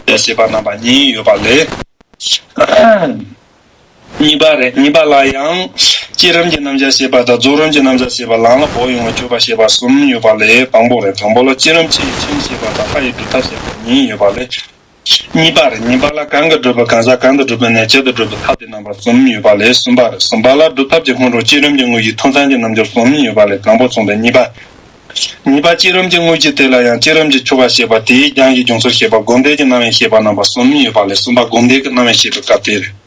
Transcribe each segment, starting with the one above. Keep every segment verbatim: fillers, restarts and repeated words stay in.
བྱ་ཞེས་པ་རྣམ་པ་གཉིས་ཡོད་པ་ལས། གཉིས་པ་རེད། གཉིས་པ་ལ་ཡང་བསྐྱེད་རིམ་གྱི་རྣམ་གཞག་བྱེད་པ་དང་རྫོགས་རིམ་གྱི་རྣམ་གཞག་བྱེད་པ། ལམ་ལ་བོགས་ཡོང་བར་གྱུར་པ་བྱེད་པ་གསུམ་ཡོད་པ་ལས་དང་པོ་རེད། དང་པོ་ལ་བསྐྱེད་རིམ་ཆེ་ཁྱིམ་བྱེད་པ་དང་ལྷ་ཡི་སྒྲུབ་ཐབས་བྱེད་པ་གཉིས་ཡོད་པ་ལས། གཉིས་པ་རེད། གཉིས་པ་ལ་གང་གིས་སྒྲུབ་པའི་གང་ཟག་གང་དུ་སྒྲུབ་པའི་གནས། ཇི་ལྟར་སྒྲུབ་པའི་ཐབས་དེ་རྣམ་པ་གསུམ་ཡོད་པ་ལས་གསུམ་པ་རེད། གསུམ་པ་ལ་སྒྲུབ་ཐབས་ཀྱི་སྔོན་འགྲོ་བསྐྱེད་རིམ་གྱི་དངོས་གཞི་ཐུན་མཚམས་ཀྱི་རྣམ་འགྱུར་གསུམ་ཡོད་པ་ལས་དང་པོ་མཚུངས་པའི་གཉིས་པ། གཉིས་པ་བསྐྱེད་རིམ་གྱི་དངོས་གཞི་དེ་ལ་ཡང་བསྐྱེད་རིམ་གྱི་ཆོ་ག་བྱེད་པ། དེའི་རྒྱང་གི་སྦྱོང་ཚུལ་བྱེད་པ། སྒོམ་བཟླས་ཀྱི་རྣམ་དབྱེ་བཤད་པ་རྣམ་པ་གསུམ་ཡོད་པ་ལས་གསུམ་པ་སྒོམ་བཟླས་ཀྱི་རྣམ་དབྱེ་བཤད་པའི་སྐབས་དེ་རེད།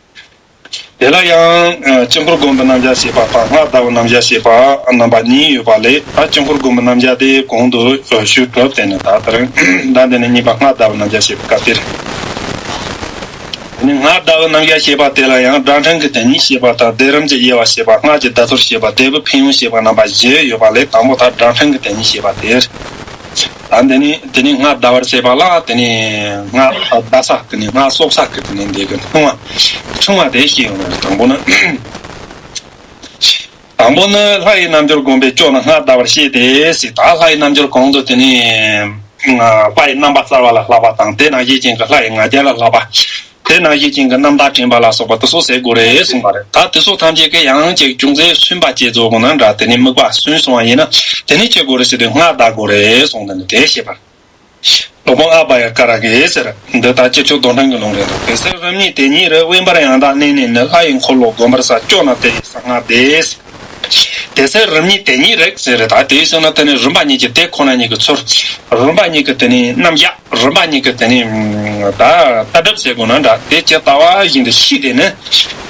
དེ་ལ་ཡང་དཀྱིལ་འཁོར་སྒོམ་པའི་རྣམ་གཞག་བྱེད་པ་དང་སྔགས་བཟླ་བའི་རྣམ་གཞག་བྱེད་པ་རྣམ་པ་གཉིས་ཡོད་པ་ལས། ད་དཀྱིལ་འཁོར་སྒོམ་པའི་རྣམ་གཞག་དེ་གོང་དུ་ཞུས་གྲུབ། དེ་ནི་ད་ལྟར་ད་འདི་ནི་གཉིས་པ་སྔགས་བཟླ་བའི་རྣམ་གཞག་བྱེད་པའི་སྐབས་དེ་རེད། དེ་ནི་སྔགས་བཟླ་བའི་རྣམ་གཞག་བྱེད་པ་དེ་ལ་ཡང་སྒྲ་ཕྲེང་གི་དེ་ཉིད་བཤད་པ་དང་བཟླས་རིམ་གྱི་དབྱེ་བ་བཤད་པ། སྔགས་ཀྱི་བཟླ་ཚུལ་བཤད་པ། བཟླས་པའི་ཕན་ཡོན་བཤད་པ་རྣམ་པ་བཞི་ཡོད་པ་ལས་དང་པོ་ད་སྒྲ་ཕྲེང་གི་དེ་ཉིད་བཤད་པ་དེ་རེད། ད་འདི་ནི་དེ་ནི་སྔགས་བཟླ་བར་བྱེད་པ་ལ་དེ་ནི་སྔགས་བཟླ་ས་དེ་ནི་སྔགས་གསོག་ས་གི་དེ་ནི་འདི་གི་ཕྲེང་བ་ཕྲེང་བ་དེ་བཤད་ཡོང་བ་རེད། དང་པོ་ནི། དང་པོ་ནི་ལྷ་ཡི་རྣམ་འགྱུར་བསྒོམས་པས་སྐྱོ་ན་སྔགས་བཟླ་བར་བཤད་དེ་ཟེར། ད་ལྷ་ཡི་རྣམ་འགྱུར་གོང་དུ་དེ་ནི་ལྷ་ཡི་རྣམ་པ་གསལ་བ་ལ་བསླབ་པ་དང་དེ་ནང་བཞིན་ཅན་གྱི་ལྷ་ཡི་ང་རྒྱལ་ལ་བསླབ་པ། དེ་ནང་བཞིན་ཅན་གྱི་རྣམ་དག་དྲན་པ་ལ་སོགས་པ་དེ་ཚོ་ཟེར་དགོས་རེད་གསུངས་པ་རེད། ད་དེ་ཚོ་ཐམས་ཅད་ཀྱི་ཡང་ཅིག་ཅུང་ཟད་སུན་པ་བྱེད་རྫོགས་དགོས་ན་འདྲ། དེ་ནི་དམིགས་པ་སུན་སོང་བ་ཡིན་ན་དེ་ནི་བྱེད་དགོས་རེད་ཟེར་དུས་སྔགས་བཟླ་དགོས་རེད་གསུངས། དེ་ནི་དེ་བཤད་པ། སློབ་དཔོན་ཨ་བྷ་ཡ་ཀ་ར་གིས་ཟེར། འདི་ལྟར་སྤྱི་ཆོས་རྡོར་ཕྲེང་གི་ལུང་རེད། དེ་ཚེ་རིམ་གཉིས་དེ་ཉིད་རེད། དབེན་པར་ཡང་དག་གནས་ནས་ནི། ལྷ་ཡི་འཁོར་ལོ་བསྒོམ་པར་བྱ། སྐྱོ་ན་དེ་ཡི་གསང་སྔགས་བཟླས། དེ་ཚེ་རིམ་གཉིས་དེ་ཉིད་རེད་ཟེར་རེད། ད་དེའི་ཕྱིར་ན་དེ་ནི་རིམ་པ་གཉིས་ཀྱི་དེ་ཁོ་ན་ཉིད་ཀྱི་ཚུལ། རིམ་པ་གཉིས་ཀྱི་དེ་ནི་རྣམ་གཞག་རིམ་པ་གཉིས་ཀྱི་དེ་ནི་ད་ལྟ་གྲུབ་ཟེར་དགོས་ན་འདྲ། དེ་ཇི་ལྟ་བ་བཞིན་དུ་ཤེས་དེ་ནི།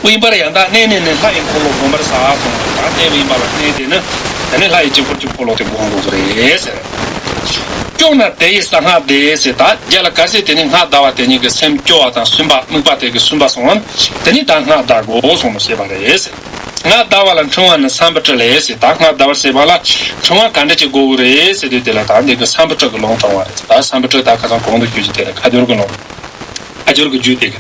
དབེན་པར་ཡང་དག་གནས་ནས་ནི། ལྷ་ཡི་འཁོར་ལོ་བསྒོམ་པར་བྱ་གསུངས། ད་དེ་དབེན་པ་ལ་གནས་དེ་ནི་དེ་ནི་ལྷ་ཡི་དཀྱིལ་འཁོར་གྱི་འཁོར་ལོ་དེ་བསྒོམ་དགོས་ཀྱི་རེད་ཟེར། སྐྱོ་ན་དེ་ཡི་གསང་སྔགས་བཟླས་ཟེར། ད་རྒྱ་ལ་ག་ཚད་དེ་ནི་སྔགས་བཟླ་བ་དེ་ཉིད་ཀྱི་སེམས་སྐྱོ་བ་དང་སུན་པ་དམིགས་པ་དེ་གི་སུན་པ་སོང་བ་ན་དེ་ནི་ད་སྔགས་བཟླ་དགོས་གསུངས་ནས་བཤད་པ་རེད་ཟེར། སྔགས་བཟླ་བ་ལ་ཕྲེང་བ་ནི་སམ་བུ་ཊ་ལས་ཟེར། ད་སྔགས་བཟླ་བར་བྱེད་པ་ལ་ཕྲེང་བ་ག་འདྲ་ཅིག་དགོས་ཀྱི་རེད་ཟེར་དུས་དེ་ལ་ད་འདི་གི་སམ་བུ་ཊ་གི་ལུང་དྲངས་པ་རེད། ད་སམ་བུ་ཊ་ད་ཁ་སང་གོང་དུ་ཞུས་ཀྱི་དེ་ལ་ཁ་སྦྱོར་གི་ལུང་། ཁ་སྦྱོར་གྱི་རྒྱུད་དེ་གི།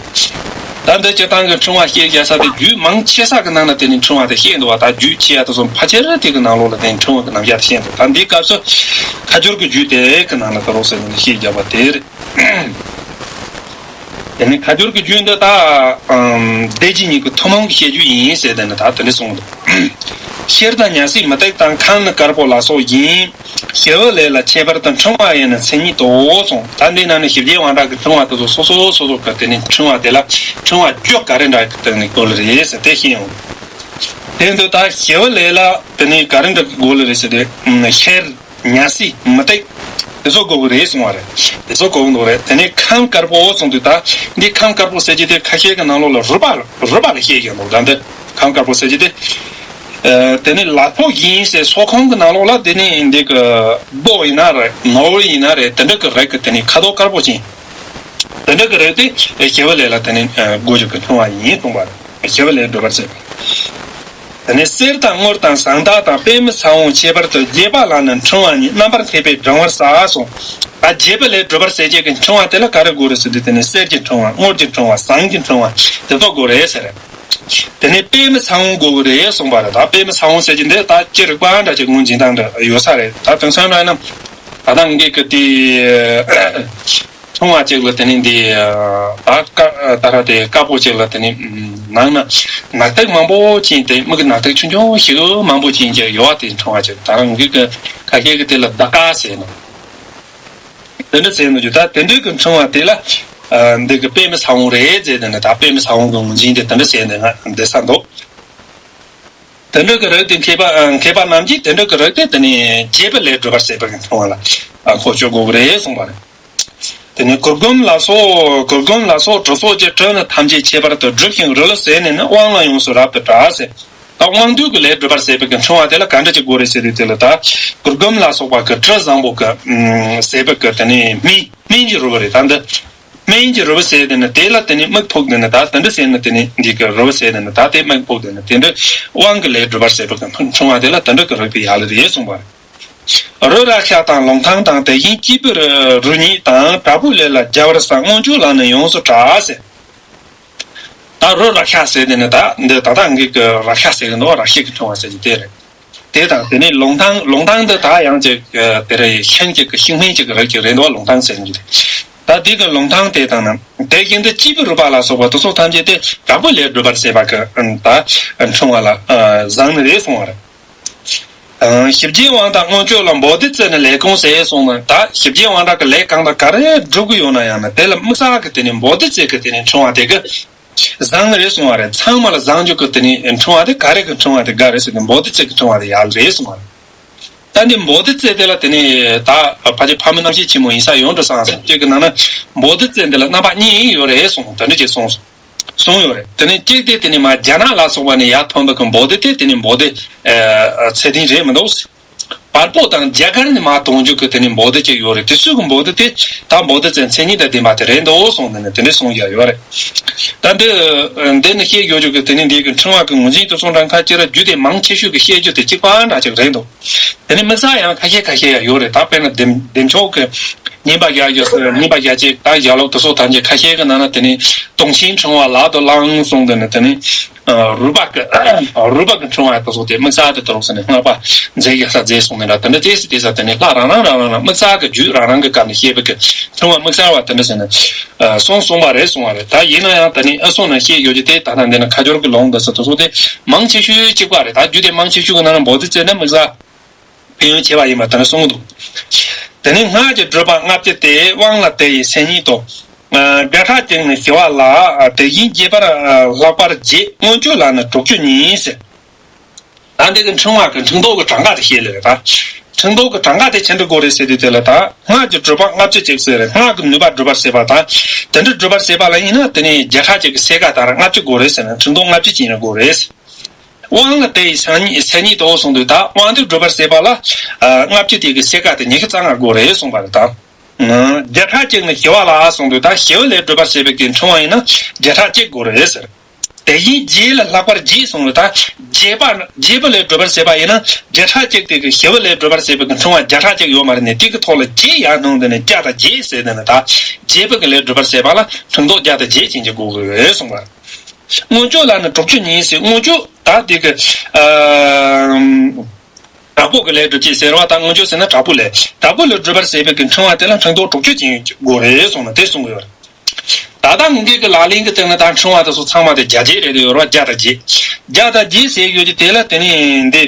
ད་འདི་སྤྱིར་བཏང་གི་ཕྲེང་བ་བཤད་རྒྱག་ས་དེ་རྒྱུད་མང་ཆེ་ས་གི་ནང་ན་དེ་ནི་ཕྲེང་བ་དེ་བཤད་འདུག་བ། ད་རྒྱུད་ཆེ་ཡ་དེ་ཚོ་ཕལ་ཆེར་དེ་གི་ནང་ལོགས་ལ་དེ་ནི་ཕྲེང་བ་གི་རྣམ་གཞག་དེ་བཤད་འདུག་ད་འདིའི་སྐབས་སུ་ཁ་སྦྱོར་གྱི་རྒྱུད་དེ་གི་ནང་ན་ད་རོགས་ཟེར་ནས་བཤད་རྒྱག་པ་དེ་རེད། དེ་ནི་ཁ་སྦྱོར་གྱི་རྒྱུད་འདི་ད་ཨམ་སྡེ་བཞི་ཉིད་ཀྱི་ཐུན་མོང་གི་བཤད་རྒྱུད་ཡིན་ཟེར་དེ་ནི་ད་དེ་འདྲ་གསུངས་འདུག་ཤེལ་དང་ཉ་སྲིབ་མུ་ཏིག་དང་ཁམས་ནི་དཀར་པོ་ལ་སོགས་ཡིན། ཞི་བའི་ལས་ལ་ཁྱད་པར་དུ་ཕྲེང་བ་ཡི་ནི་མཚན་ཉིད་དོ་གསུངས། ད་འདི་ནང་ནས་ཞི་རྒྱས་དབང་དྲག་གི་ཕྲེང་བ་དེ་ཚོ་སོ་སོ་སོ་སོ་གི་དེ་ནི་ཕྲེང་བ་དེ་ལ་ཕྲེང་བ་རྒྱུ་ག་རེ་འདྲ་གི་དེ་ནི་དགོས་ལེ་རེད་ཟེར་དེ་ཤེས་ཡོང་། དེ་འདི་ད་ཞི་བའི་ལས་ལ་དེ་ནི་ག་རེ་འདྲ་གི་དགོས་ལེ་རེད་ཟེར་དེ་ཤེལ། ཉ་སྲིབ་མུ་ཏིག་དེ་ཚོ་དགོས་ཀྱི་རེད་གསུང་བ་རེད། དེ་ཚོ་དགོས་ཀྱི་འདུག་རེད། དེ་ནས་ཁམས་དཀར་པོ་གསུང་དུས་ད་འདི་ཁམས་དཀར་པོ་ཟེར་གྱི་དེ་ཁ་ཤས་ཀྱི་ནང་ལོགས་ལ་རུས་པ་རུས་པ་ལ་བཤད་ཀྱི་འདུག་ད་འདི་ཁམས་དཀར་པོ་ཟེར་གྱི་དེ། ཨ་དེ་ནས་ལ་ཕོགས་ཡིན་ཟེར་སོགས་ཁམས་ཀྱི་ནང་ལོགས་ལ་དེ་ནས་འདི་གི་རྡོ་ཡིན་ན་རེད། ནོར་བུ་ཡིན་ན་རེད། དེ་འདྲ་གི་རིགས་ཀྱི་དེ་ནས་ཁ་དོག་དཀར་པོ་ཅན། དེ་འདྲ་གི་རིགས་དེ་ཞི་བའི་ལས་ལ་དེ་ནས་དགོས་རྒྱུ་གི་ཕྲེང་བ་ཡིན་གསུང་བ་རེད། ཞི་བའི་ལས་སྒྲུབ་པར་བྱེད། དེ་ནས་གསེར་དང་དངུལ་དང་ཟངས་དག་དང་པདྨའི་ས་བོན་ཁྱད་པར་དུ་རྒྱས་པ་ལ་ནི་ཕྲེང་བ་ཉིད་རྣམ་པར་མཁས་པས་བགྲང་བར་བྱ་གསུངས། ད་རྒྱས་པའི་ལས་སྒྲུབ་པར་བྱེད་ཀྱི་ཕྲེང་བ་དེ་ལ་ག་རེ་དགོས་རེད་ཟེར་དུས་དེ་ནི་གསེར་གྱི་ཕྲེང་བ། དངུལ་གྱི་ཕྲེང་བ། ཟངས་ཀྱི་ཕྲེང་བ་དེ་ཚོ་དགོས་རེད་ཟེར། དེ་ནས་པདྨའི་ས་བོན་དགོས་ཀྱི་རེད་གསུངས་པ་རེད། ད་པདྨའི་ས་བོན་ཟེར་གྱི་འདི་ད་ཅི་རིགས་པ་འདྲ་ཅིག་ངོས་འཛིན་སྟངས་འདྲ་ཡོད་ས་རེད། ད་དེང་སང་འདྲ་ཡིན་ན་ད་ལྟ་ངས་གི་དེ། ཕྲེང་བ་གཅིག་ལ་དེ་ནི་འདི་ད་ཀ་ད་ར་དེ་དཀར་པོ་གཅིག་ལ་དེ་ནི་ནང་ན་ནག་ཐིག་མང་པོ་ཅན་དེ་མིག་གི་ནག་ཐིག་ཆུང་ཆུང་ཞིག་མང་པོ་ཅན་གྱི་ཡོད་པ་དེ་ཕྲེང་བ་གཅིག་ད་རང་གི་གི་ཁ་ཤས་ཀྱི་དེ་ལ་ཟླ་དཀར་ཟེར་ནོ། དེ་འདྲ་ཟེར་ནོ་རྒྱུ་ད་དེ་འདྲའི་གི་ཕྲེང་བ་དེ་ལ་འདི་གི་པདྨའི་ས་བོན་རེད་ཟེར་དེ་ནི་ད་པདྨའི་ས་བོན་གི་ངོས་འཛིན་དེ་དེ་འདྲ་ཟེར་ནས་ང་འདི་ས་འདུག་དེ་འདྲ་གི་རིགས་དེ་མཁས་པ་མཁས་པ་རྣམས་ཀྱིས་དེ་འདྲ་གི་རིགས་དེ་དེ་ནི་རྒྱས་པའི་ལས་སྒྲུབ་པར་བྱེད་པ་གི་ཕྲེང་བ་ལ་གོ་ཆོད་དགོས་ཀྱི་རེད་གསུངས་པ་རེད། དེ་ནས་གུར་གུམ་ལ་སོགས་གུར་གུམ་ལ་སོགས་གྲུ་ཚོགས་ཀྱི་གྲུ་ནི་ཐམས་ཅད་ཁྱད་པར་དུ་བསྒྲུབས་ཤིང་རི་ལ་བྱས་ནས་ནི་དབང་ལ་ཡོངས་སུ་རབ་ཏུ་བསྒྲགས་ཟེར། ད་དབང་སྡུད་ཀྱི་ལས་སྒྲུབ་པར་བྱེད་པའི་གི་ཕྲེང་བ་དེ་ལ་ག་འདྲ་ཅིག་དགོས་རེད་ཟེར་དུས་དེ་ལ་ད་གུར་གུམ་ལ་སོགས་པ་གི་གྲུ་བཟང་པོ་གི་ཟེར་བའི་གི་དེ་ནས་སྨན་སྨན་གྱི་རུལ་བ་རེད། ད་འདི་སྨན་གྱི་རུལ་བ་ཟེར་དེ་ནི་དེ་ལ་དེ་ནས་དམིགས་ཕོག་དེ་ནི་ད་དེ་འདྲ་ཟེར་ནི་དེ་ནི་འདི་གི་རུལ་བ་ཟེར་དེ་ནི་ད་དེ་དམིགས་ཕོག་དེ་ནི་དེ་འདྲ་དབང་གི་ལས་སྒྲུབ་པར་བྱེད་པའི་གི་ཕྲེང་བ་དེ་ལ་དེ་འདྲ་གི་རིགས་པའི་ཡ་ལ་རེད་གསུངས་པ་རེད། རུ་ར་ཤ་དང་ལུང་ཐང་དང་དེ་བཞིན་སྐྱེས་བུ་རུ་གཉིས་དང་དྲག་པོའི་ལས་ལ་སྦྱར་བར་བྱ་སྔོན་འཇུག་ལ་ནི་ཡོངས་སུ་གྲགས་ཟེར། ད་རུ་ར་ཤ་ཟེར་དེ་ནི་ད་འདི་ད་ལྟ་ངེད་ཀྱི་ར་ཤ་ཟེར་གི་འདུག་ར་ཤ་གི་ཕྲེང་བ་ཟེར་གྱི་དེ་རེད། དེ་དང་དེ་ནི་ལུང་ཐང་ལུང་ཐང་འདི་ད་ཡང་ཅིག་དེ་རེད། ཤིང་གཅིག་གི་ཤིང་སྨན་གཅིག་གི་རིགས་ཅིག་རེད་འདུག་ལུང་ཐང་ཟེར་གྱི་རེད། ད་འདི་གི་ལུང་དྲངས་དེ་དང་ན། དེ་བཞིན་དུ་སྐྱེས་བུ་རིག་པ་ལ་སོགས་པ་དེ་ཚོ་ཐམས་ཅད་དེ་དྲག་པོ་ལས་སྒྲུབ་པར་བྱེད་པ་གི་ད་འཁྲུལ་བ་ལ་བཟང་ནི་རེད་གསུངས་པ་རེད། ཞི་རྒྱས་དབང་དྲག་མངོན་སྤྱོད་ལ་བོ་དྷི་ཙི་ནི་ལས་གང་བྱེད་གསུངས་ན། ད་ཞི་རྒྱས་དབང་དྲག་གི་ལས་གང་དང་ག་རེ་སྒྲུབ་ཀྱི་ཡོད་ན་ཡང་ན་དེ་ལ་དམིགས་བསལ་གི་དེ་ནི་བོ་དྷི་ཙི་གི་དེ་ནི་འཁྲུལ་བ་དེ་གི་བཟང་ནི་རེད་གསུངས་པ་རེད། ཚང་མ་ལ་བཟང་རྒྱུ་གི་དེ་ནི་འཁྲུལ་བ་དེ་ག་རེ་གི་འཁྲུལ་བ་དེ་ག་རེད་ཟེར་ན་བོ་དྷི་ཙི་གི་འཁྲུལ་བ་དེ་ཡག་རེད་གསུངས་པ་རེད། ད་འདི་བོ་དྷི་ཙི་དེ་ལ་དེ་ནི་ད་ཕལ་ཆེར་ཕ་མའི་རྣམ་ཤེས་ཆེན་མོ་ཡིན་ས་ཡོད་འགྲོ་བསམ་སོང་། ཁྱེད་ཀྱི་ནང་ན་བོ་དྷི་ཙི་འདི་ལ་རྣམ་པ་གཉིས་ཡོད་རེད་གསུངས། དེ་འདྲ་ཅིག་གསུངས་སོང་། གསུངས་ཡོད་རེད། དེ་ནི་གཅིག་དེ་དེ་ནི་མ་རྒྱ་ནག་ལ་སོགས་པ་ནས་ཡར་ཐོན་པ་གི་བོ་དྷི་དེ་དེ་ནི་བོ་དྷི་ཚད་ལྡན་རེད་མི་འདུག་བལ་པོ་དང་རྒྱ་གར་ནས་མར་ཐོན་རྒྱུ་གི་དེ་ནི་བོ་དྷི་ཅིག་ཡོད་རེད། དེ་ཚོ་གི་བོ་དྷི་དེ་ད་བོ་དྷི་ཙི་མཚན་ཉིད་དང་ལྡན་པ་དེ་རེད་འདུག་གསུངས། དེ་ནི་དེ་འདྲ་གསུངས་ཡ་ཡོད་རེད། ད་འདི་འདི་ནི་བཤད་ཡོད་རྒྱུ་གི་དེ་ནི་འདི་གི་འཁྲུལ་བ་གི་ངོས་འཛིན་དེ་ཚོ་འདྲ་ཁ་ཅིག་ར་རྒྱུད་སྡེ་མང་ཆེ་ཤོས་ཀྱི་བཤད་རྒྱུ་དེ་གཅིག་པ་འདྲ་ཅིག་རེད་འདུག་དེ་ནི་དམིགས་བསལ་ཡང་ཁ་ཤས་ཁ་ཤས་ཡང་ཡོད་རེད། ད་དཔེར་ན་བདེ་བདེ་མཆོག་གི་སྙན་པ་བརྒྱ་བརྒྱ་ཟེར་སྙན་པ་བརྒྱ་གཅིག་ད་ཡ་ལོག་དེ་ཚོ་ཐམས་ཅད་ཁ་ཤས་ཀྱི་ནང་ན་དེ་ནི་དུང་ཆེན་འཁྲུལ་བ་ལག་ཏུ་བླངས་གསུངས། དེ་ནི་དེ་ནི་རུས་པ་གི་རུས་པ་གི་འཁྲུལ་བ་དེ་ཚོ་དེ་དམིགས་བསལ་དུ་དུ་རུང་ཟེར་ནས་བསྔགས་པ་མཛད་ཡ་ས་མཛད་གསུངས་ནས་འདྲ། དེ་འདྲ་དེ་སི་དེ་ས་དེ་ནི་ལྷ་རང་རང་རང་རང་རང་དམིགས་བསལ་གི་རྒྱུད་རང་རང་གི་སྐབས་ནས་བཤད་པའི་གི་འཁྲུལ་བ་དམིགས་བསལ་བ་དེ་འདྲ་ཟེར་ནས་གསུངས་གསུངས་པ་རེད་གསུངས་པ་རེད། ད་ཡིན་ན་ཡང་དེ་ནི་ཨ་སོང་ན་བཤད་ཡོད་རྒྱུ་དེ་ད་ལྟ་འདི་ནི་ཁ་སྦྱོར་གི་ལུང་དུ་ས་དེ་ཚོ་དེ་མང་ཆེ་ཤོས་གཅིག་པ་རེད། ད་རྒྱུད་སྡེ་མང་ཆེ་ཤོས་གི་ནང་ན་བོ་དྷི་ཙི་ནི་དམིགས་བསལ། ཕན་ཡོན་ཆེ་བ་ཡིན་པ་དེ་ནི་གསུངས་འདུག་དེ་ནས་སྔགས་ཀྱི་སྒྲུབ་པ་ལྔ་བཅུ་སྟེ། དབང་ལ་དེ་ཡི་མཚན་ཉིད་དོ། བརྒྱ་ཕྲག་གཅིག་ནི་ཞི་བ་ལ། དེ་བཞིན་རྒྱས་པར་ལྷག་པར་བརྒྱད། མངོན་སྤྱོད་ལ་ནི་དྲུག་ཅུ་ཉིད་ཟེར། ད་འདི་གི་འཁྲུལ་བ་གི་འཁྲུལ་རྟོག་གི་གྲངས་ཀ་དེ་བཤད་ལེ་རེད་ད། འཁྲུལ་རྟོག་གི་གྲངས་ཀ་དེ་ཆི་འདྲ་དགོས་རེད་ཟེར་དུས་དེ་ལ་ད་སྔགས་ཀྱི་སྒྲུབ་པ་ལྔ་བཅུ་གཅིག་ཟེར་རེད། སྔགས་ཀྱི་ནུས་པ་སྒྲུབ་པར་བྱེད་པ་དང་དེ་འདྲ་སྒྲུབ་པར་བྱེད་པ་ལ་ཡིན་ན་དེ་ནི་བརྒྱ་ཕྲག་གཅིག་གི་སེ་ཀ་ལྟར་ལྔ་བཅུ་དགོས་རེད་ཟེར་ན་འཁྲུལ་རྟོག་ལྔ་བཅུ་ཅན་རེད་དགོས་རེད། དབང་ལ་དེ་ཡི་མཚན་ཉིད་མཚན་ཉིད་དོ་གསུངས་དུས་ད་དབང་དེ་སྒྲུབ་པར་བྱེད་པ་ལ་ལྔ་བཅུ་དེ་གི་སེ་ཀ་དེ་ཉི་ཤུ་རྩ་ལྔ་དགོས་རེད་གསུངས་པ་རེད་ད། བརྒྱ་ཕྲག་གཅིག་ནི་ཞི་བ་ལ་གསུངས་དུས་ད་ཞི་བ་ལས་སྒྲུབ་པར་བྱེད་པའི་གི་འཁྲུལ་བ་ཡིན་ན་བརྒྱ་ཕྲག་གཅིག་དགོས་རེད་ཟེར། དེ་བཞིན་རྒྱས་ལ་ལྷག་པར་བརྒྱད་གསུངས་ལ་ད་རྒྱས་པ་རྒྱས་པ་ལས་སྒྲུབ་པར་བྱེད་པ་ཡིན་ན་བརྒྱ་ཕྲག་གཅིག་དེ་གི་ཞི་བ་ལས་སྒྲུབ་པར་བྱེད་པའི་གི་འཁྲུལ་བ་བརྒྱ་ཕྲག་གཅིག་ཡོད་མ་རེད་ནས་དེ་གི་ཐོག་ལ་རྒྱས་ཡར་སྣང་དེ་ནས་བརྒྱ་དང་བརྒྱད་ཟེར་དེ་ནས་ད་རྒྱས་པ་གི་ལས་སྒྲུབ་པར་བྱེད་པ་ལ་འཁྲུལ་རྟོག་བརྒྱ་དང་བརྒྱད་ཅན་གྱི་དགོས་ཀྱི་ཡོད་གསུངས་པ། མངོན་སྤྱོད་ལ་ནི་དྲུག་ཅུ་ཉིད་ཟེར། མངོན་སྤྱོད་ད་དེ་གི་ཨ། དྲག་པོ་གི་ལས་སྒྲུབ་ཅེས་ཟེར་བ་དང་མངོན་སྤྱོད་ཟེར་ན་དྲག་པོ་ལས། དྲག་པོ་ལས་སྒྲུབ་པར་བྱེད་པའི་གི་འཁྲུལ་བ་དེ་ལ་འཁྲུལ་རྟོག་དྲུག་ཅུ་ཅན་དགོས་རེད་གསུངས་ན་དེ་གསུང་གི་ཡོད་རེད། ད་ལྟ་ངེད་ཀྱི་ལག་ལེན་གྱི་སྟེང་ན་ད་འཁྲུལ་བ་དེ་ཚོ་ཚང་མ་དེ་བརྒྱ་བརྒྱད་རེད་དེ་ཡོད་རེད་བ། བརྒྱ་དང་བརྒྱད། བརྒྱ་དང་བརྒྱད་ཟེར་ཡོད་ཀྱི་དེ་ལ་དེ་ནི་འདི།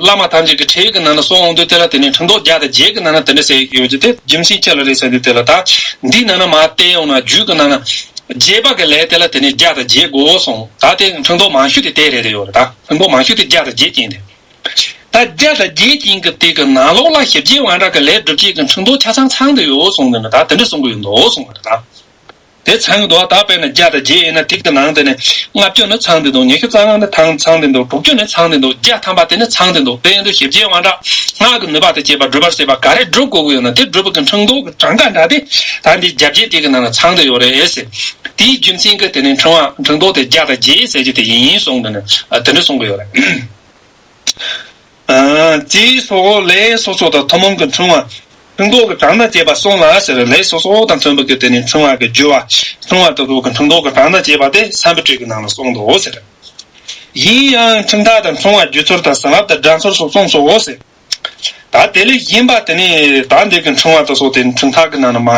བླ་མ་ཐམས་ཅད་ཀྱི་ཁྲིད་ཀྱི་ནང་ན་གསུངས་འོང་དུས་དེ་ལ་དེ་ནི་འཁྲུལ་རྟོག་བརྒྱ་དང་བརྒྱད་ཀྱི་ནང་ན་དེ་འདྲ་ཟེར་ཡོད་ཀྱི་དེ་རྒྱུ་མཚན་ཅི་ལ་རེད་ཟེར་དུས་དེ་ལ་ད་འདི་ནང་ན་མ་བལྟས་ཡོང་ན་རྒྱུད་ཀྱི་ནང་ན་རྒྱས་པ་གི་ལས་དེ་ལ་དེ་ནི་བརྒྱ་དང་བརྒྱད་དགོས་གསུངས། ད་དེ་འཁྲུལ་རྟོག་མང་ཤོས་དེ་དེ་རེད་དེ་ཡོད་རེད། ད་འཁྲུལ་རྟོག་མང་ཤོས་དེ་བརྒྱ་དང་བརྒྱད་ཅན་དེ། ད་བརྒྱ་དང་བརྒྱད་ཅན་གྱི་དེ་གི་ནང་ལོགས་ལ་ཞི་རྒྱས་དབང་དྲག་གི་ལས་སྒྲུབ་བྱེད་ཀྱི་འཁྲུལ་རྟོག་ཆ་ཚང་ཚང་དུ་ཡོད་གསུངས་དེ་ནི་ད་དེ་འདྲ་གསུང་གི་ཡོད་འདུག་གསུངས་པ་རེད་ད། དེ་ཚང་གི་འདུག་ད་དཔེར་ན་བརྒྱ་དང་བརྒྱད་ཡིན་ན་དེ་གི་ནང་དེ་ནས་ལྔ་བཅུ་ནི་ཚང་དེ་འདུག་ཉི་ཤུ་རྩ་ལྔ་ནི་ཐང་ཚང་དེ་འདུག་དྲུག་ཅུ་ནི་ཚང་དེ་འདུག་བརྒྱ་ཐམ་པ་དེ་ནི་ཚང་དེ་འདུག་དེ་ཡིན་དུས་ཞི་རྒྱས་དབང་དྲག་སྔགས་ཀྱི་ནུས་པ་དང་བཅས་པ་སྒྲུབ་པར་བྱེད་པ་ག་རེ་སྒྲུབ་དགོས་ཀྱི་ཡོད་ན་དེ་སྒྲུབ་པ་གི་འཁྲུལ་རྟོག་གི་གྲངས་ཀ་འདྲ་དེ་ད་འདི་བརྒྱ་བརྒྱད་དེ་གི་ནང་ན་ཚང་དུ་ཡོད་རེད་ཟེར། དེའི་རྒྱུ་མཚན་གྱིས་དེ་ནི་འཁྲུལ་བ་འཁྲུལ་རྟོག་དེ་བརྒྱ་དང་བརྒྱད་ཟེར་རྒྱུ་དེ་ཡིན་གསུངས་དེ་ནི་དེ་འདྲ་གསུང་གི་ཡོད་རེད། ཨ། དེའི་སོགས་ལས་སོ་སོ་དང་ཐུན་མོང་གི་འཁྲུལ་བ། འཁྲུལ་རྟོག་གི་གྲངས་དང་བཅས་པ་གསུམ་ལ་ཟེར། ལས་སོ་སོ་དང་མཐུན་པ་གི་དེ་ནི་འཁྲུལ་བ་གི་རྒྱུ་བ། འཁྲུལ་བ་དེ་ཚོ་གི་འཁྲུལ་རྟོག་གི་གྲངས་དང་བཅས་པ་དེ་སམ་བུ་ཊི་གི་ནང་ལ་གསུངས་འདུག་ཟེར། ཡིན་ཡང་འཁྲུལ་མཐའ་དང་འཁྲུལ་བ་བརྗོད་ཚུལ་དང་བྱིན་རླབས་དང་སྒྲ་ཚུལ་སོགས་གསུངས་སོ་ཟེར། ད་དེ་ལས་གཞན་པ་དེ་ནི་ད་འདི་གི་འཁྲུལ་བ་དེ་ཚོ་དེ་འཁྲུལ་མཐའ་གི་ནང་ན་མ།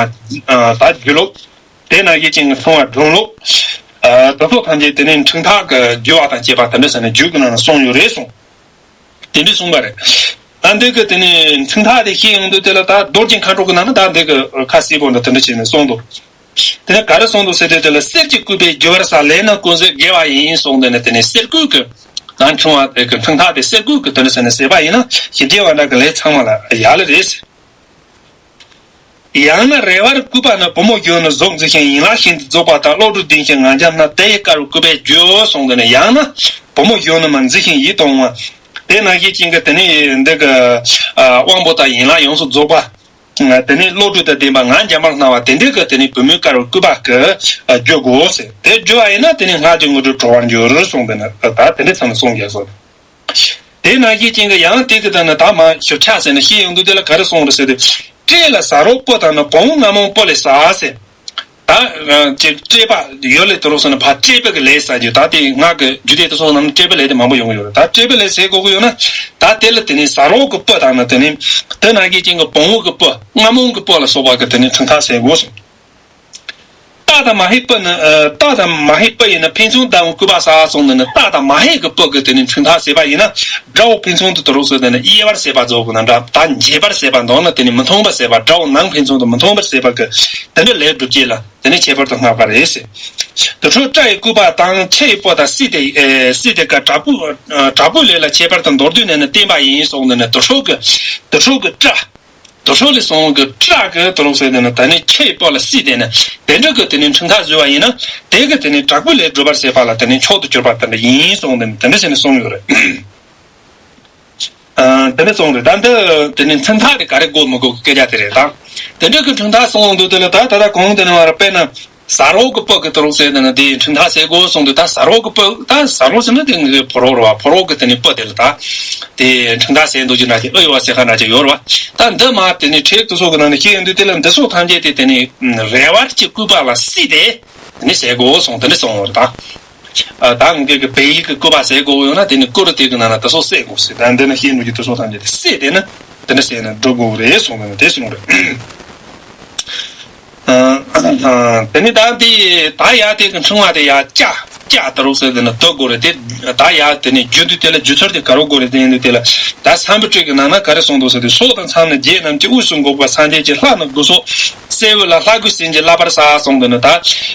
ད་སྒྱུ་ལུགས། དེ་ནང་བཞིན་ཅན་གྱི་འཁྲུལ་བ་སྒྲུང་ལུགས། དེ་ཚོ་ཐམས་ཅད་དེ་ནི་འཁྲུལ་མཐའ་གི་རྒྱུ་བ་དང་བཅས་པ་དེ་འདྲ་ཟེར་ནས་རྒྱུད་ཀྱི་ནང་ན་གསུངས་ཡོད་རེད་གསུངས། དེ་འདྲ་གསུངས་པ་རེད། ད་འདི་གི་དེ་ནི་འཁྲུལ་མཐའ་དེ་བཤད་ཡོང་དུས་དེ་ལ་ད་རྡོ་རྗེ་མཁའ་འགྲོ་གི་ནང་ན་ད་འདི་གི་ཁ་གསལ་པོ་འདྲ་དེ་འདྲ་བྱས་ནས་གསུངས་འདུག་དེ་ནས་ག་རེ་གསུངས་འདུག་ཟེར་དུས་དེ་ལ་གསེར་གྱི་སྐུད་པས་བསྒྱུར་བར་བྱ། ལས་ནི་ཀུན་གཟིགས་དགེ་བ་ཡིན་གསུངས། དེ་ནས་དེ་ནས་གསེར་སྐུད་ཀྱི་ད་འཁྲུལ་བ་དེ་གི་འཁྲུལ་མཐའ་དེ་གསེར་སྐུད་ཀྱི་དེ་འདྲ་ཟེར་ནས་བྱས་པ་ཡིན་ན་ཞི་རྒྱས་དབང་དྲག་གི་ལས་ཚང་མ་ལ་ཡག་ལེ་རེད། ཡང་ན་རལ་བར་བཀོད་པ་ནི་བུ་མོ་གཞོན་ནུ་གཟུགས་མཛེས་ཤིང་ཡན་ལག་ཤིན་ཏུ་རྫོགས་པ་དང་། བློ་གྲོས་ལྡན་ཞིང་ངར་འཇམ་ན། དེ་ཡི་དཀར་བའི་སྐུད་པས་བསྒྱུར་གསུངས། དེ་ནས་ཡང་ན་བུ་མོ་གཞོན་ནུ་མ་མཛེས་ཤིང་ཡིད་དུ་འོང་བ། དེ་ནང་བཞིན་ཅན་གྱི་དེ་ནས་འདི་གི་དབང་པོ་དང་ཡན་ལག་ཡོངས་སུ་རྫོགས་པ། དེ་ནས་བློ་གྲོས་དང་ལྡན་པ་ངར་འཇམ་པར་སྣང་བ་དེ་འདྲའི་གི་དེ་ནས་བུ་མོའི་དཀར་བའི་སྐུད་པ་གིས་བསྒྱུར་དགོས་ཟེར། དེ་བསྒྱུར་བ་ཡིན་ན་དེ་ནས་སྔགས་ཀྱི་དངོས་གྲུབ་གྲོལ་བར་འགྱུར་གསུངས། དེ་ནས་ད་དེ་འདྲའི་ཚང་ནས་གསུངས་ཡོད་གསུངས། དེ་ནང་བཞིན་ཅན་གྱི་ཡང་དེ་གི་ད་ནི་ད་མ་ཞིབ་ཆ་ཟེར་ནས་བཤད་ཡོང་དུས་དེ་ལ་ག་རེ་གསུངས་རེད་ཟེར་དུས། སྐྲ་ལ་བྱ་རོག་སྤུ་དང་ནི། བུང་བུ་རྔ་མོང་སྤུ་ལས་བྱ་ཟེར། ད་ཅིག་བཀྲེས་པ་ཡོད་ལེ་དུ་རོགས་སོང་ན་ཕ་བཀྲེས་པ་གི་ལས་ཟ་རྒྱུ། ད་དེ་ང་གི་རྒྱུ་དེ་དུ་སོང་ན་བཀྲེས་པ་ལས་དེ་མང་པོ་ཡོང་གི་ཡོད་རེད། ད་བཀྲེས་པ་ལས་ཟས་དགོས་གི་ཡོད་ན་ད་དེ་ལ་དེ་ནི་ཟ་རོགས་གི་སྤུ་དང་ན་དེ་ནི་དེ་ན་གི་ཅིང་གི་བོང་བུ་གི་སྤུ་རྔ་མོང་གི་སྤུ་ལ་སོགས་པ་གི་དེ་ནི་ཁྲུང་ཐག་ཟས་དགོས་སོང་། སྟག་དང་མ་ཧེ་སྤུ་ནི། ཨ། སྟག་དང་མ་ཧེ་སྤུ་ཡིན་ན་ཕན་ཚུན་ལྡང་བའི་སྐུད་པ་ཟ་སོང་ནི་ནི། སྟག་དང་མ་ཧེ་གི་སྤུ་གི་དེ་ནི་ཁྲུང་ཐག་ཟས་པ་ཡིན་ན་དགྲ་བོ་ཕན་ཚུན་དུ་དུ་རོགས་སུ་དེ་ནི་དབྱེ་བར་ཟས་པ་རྫོགས་གི་ན་འདྲ། ད་འབྱེད་པར་ཟས་པ་འདོགས་ན་དེ་ནི་མི་མཐོང་བར་ཟས་པ། དགྲ་བོ་ནང་ཕན་ཚུན་དུ་མི་མཐོང་བར་ཟས་པ་གི་དེ་འདྲ་ལས་སྒྲུབ་བྱེད་ལ་དེ་ནི་ཁྱད་པར་དུ་བསྔགས་པ་རེད་ཟེར། དུ་ཁྲོད་སྐྲ་ཡི་སྐུད་པ་དང་ཁྱི་ཡི་སྤུ་དང་སྲིད་དེ། ཨེ། སྲིད་དེ་ཀ་དྲག་པོ། ཨ། དྲག་པོའི་ལས་ལ་ཁྱད་པར་དུ་མདོར་བསྡུས་ནས་ནི་བསྟན་པ་ཡིན་གསུངས་ནི་ནི་དུ་ཁྲོད་ཀྱི་དུ་ཁྲོད་ཀྱི་སྐྲ། དུ་ཁྲོད་ལས་སོང་གི་སྐྲ་གི་དུ་རོགས་ཟེར་དེ་ནི་དེ་ནི་ཁྱི་ཡི་སྤུ་ལ་སྲིད་དེ་ནི་དེ་འདྲ་གི་དེ་ནི་ཁྲུང་ཐག་བཟོས་པ་ཡིན་ན་དེ་གི་དེ་ནི་དྲག་པོའི་ལས་སྒྲུབ་པར་བྱེད་པ་ལ་དེ་ནི་མཆོག་ཏུ་གྱུར་པ་དེ་འདྲ་ཡིན་གསུངས་དེ་ནི་དེ་འདྲ་བྱས་ནས་གསུངས་ཡོད་རེད། ཨ། དེ་འདྲ་གསུངས་རེད། ད་འདི་དེ་ནི་ཁྲུང་ཐག་དེ་ག་རེ་དགོས་མི་དགོས་ཀྱི་སྐད་ཆ་དེ་རེད། ད་དེ་འདྲ་གི་ཁྲུང་ཐག་གསུངས་འདུག་དེ་ལ་ད་ད་ལྟ་གོང་དེ་ནི་བར་དཔེར་ན། ཟ་རོགས་ཀྱི་སྤུ་གི་དུ་རོགས་ཟེར་དེ་ནི་དེ་ཁྲུང་ཐག་ཟས་དགོས་གསུངས་འདུག་ད་ཟ་རོགས་ཀྱི་སྤུ། ད་ཟ་རོགས་ཟེར་ན་དེ་ངའི་ཕོ་རོག་རེད་བ། ཕོ་རོག་གི་དེ་ནི་སྤུ་དེ་ལ་ད་དེ་ཁྲུང་ཐག་ཟས་འདུག་ཅི་འདྲ་ཅིག་ཨེ་ཡོད་བ་ཟེར་ཁ་འདྲ་ཅིག་ཡོད་རེད་བ། ད་འདི་མ་དེ་ནི་ཁྲིད་དུ་སོགས་ཀྱི་ནང་ནས་ཤེས་ཡོན་འདུག་དེ་ལ་འདི་སོགས་ཐམས་ཅད་དེ་དེ་ནི་རལ་པ་གི་སྐུད་པ་ལ་སྲིད་དེ་དེ་ནི་ཟས་དགོས་གསུངས་དེ་འདྲ་གསུངས་ཡོད་རེད་ད། ཨ། ད་ངེད་ཀྱི་བོད་ཡིག་གི་སྐུད་པ་ཟས་དགོས་ཡོད་ན་དེ་ནི་སྐུ་རུ་དེ་གི་ནང་ན་དེ་སོགས་བསྲེས་དགོས་ཟེར། ད་འདི་ནི་ཤེས་ཡོན་འདུག་ཅི་དེ་སོགས་ཐམས་ཅད་དེ་བསྲེས་དེ་ནི་དེ་འདྲ་བསྲེས་ནས་སྒྲུབ་དགོས་རེད་གསུངས་ནས་དེ་གསུངས་རེད། ཨ། དེ་ནི་ད་དེ་ད་ཡ་དེ་གི་ཕྲེང་བ་དེ་ཡ་ལྕགས་ལྕགས་དུ་རོགས་ཟེར་དེ་ནི་དུ་དགོས་རེད། དེ་ད་ཡ་དེ་ནི་རྒྱུ་འདུག་དེ་ལ་རྒྱུ་ཚུལ་དེ་ག་རེ་དགོས་རེད་དེ་འདུག་དེ་ལ་ད་སམ་བྷོ་ཊ་གི་ནང་ན་ག་རེ་གསུངས་འདུག་ཟེར་དུས། སྲོག་དང་མཚམས་ནི་བརྒྱད་རྣམས་ཀྱི། དབུས་སུ་འགོག་པ་སངས་རྒྱས་ཀྱི། ལྷ་ནི་དགུ་སོགས་སྲད་བུ་ལ། ལྷ་དགུ་ཟིན་གྱིས་བརླབ་པར་བྱ་གསུངས་དེ་ནི་ད་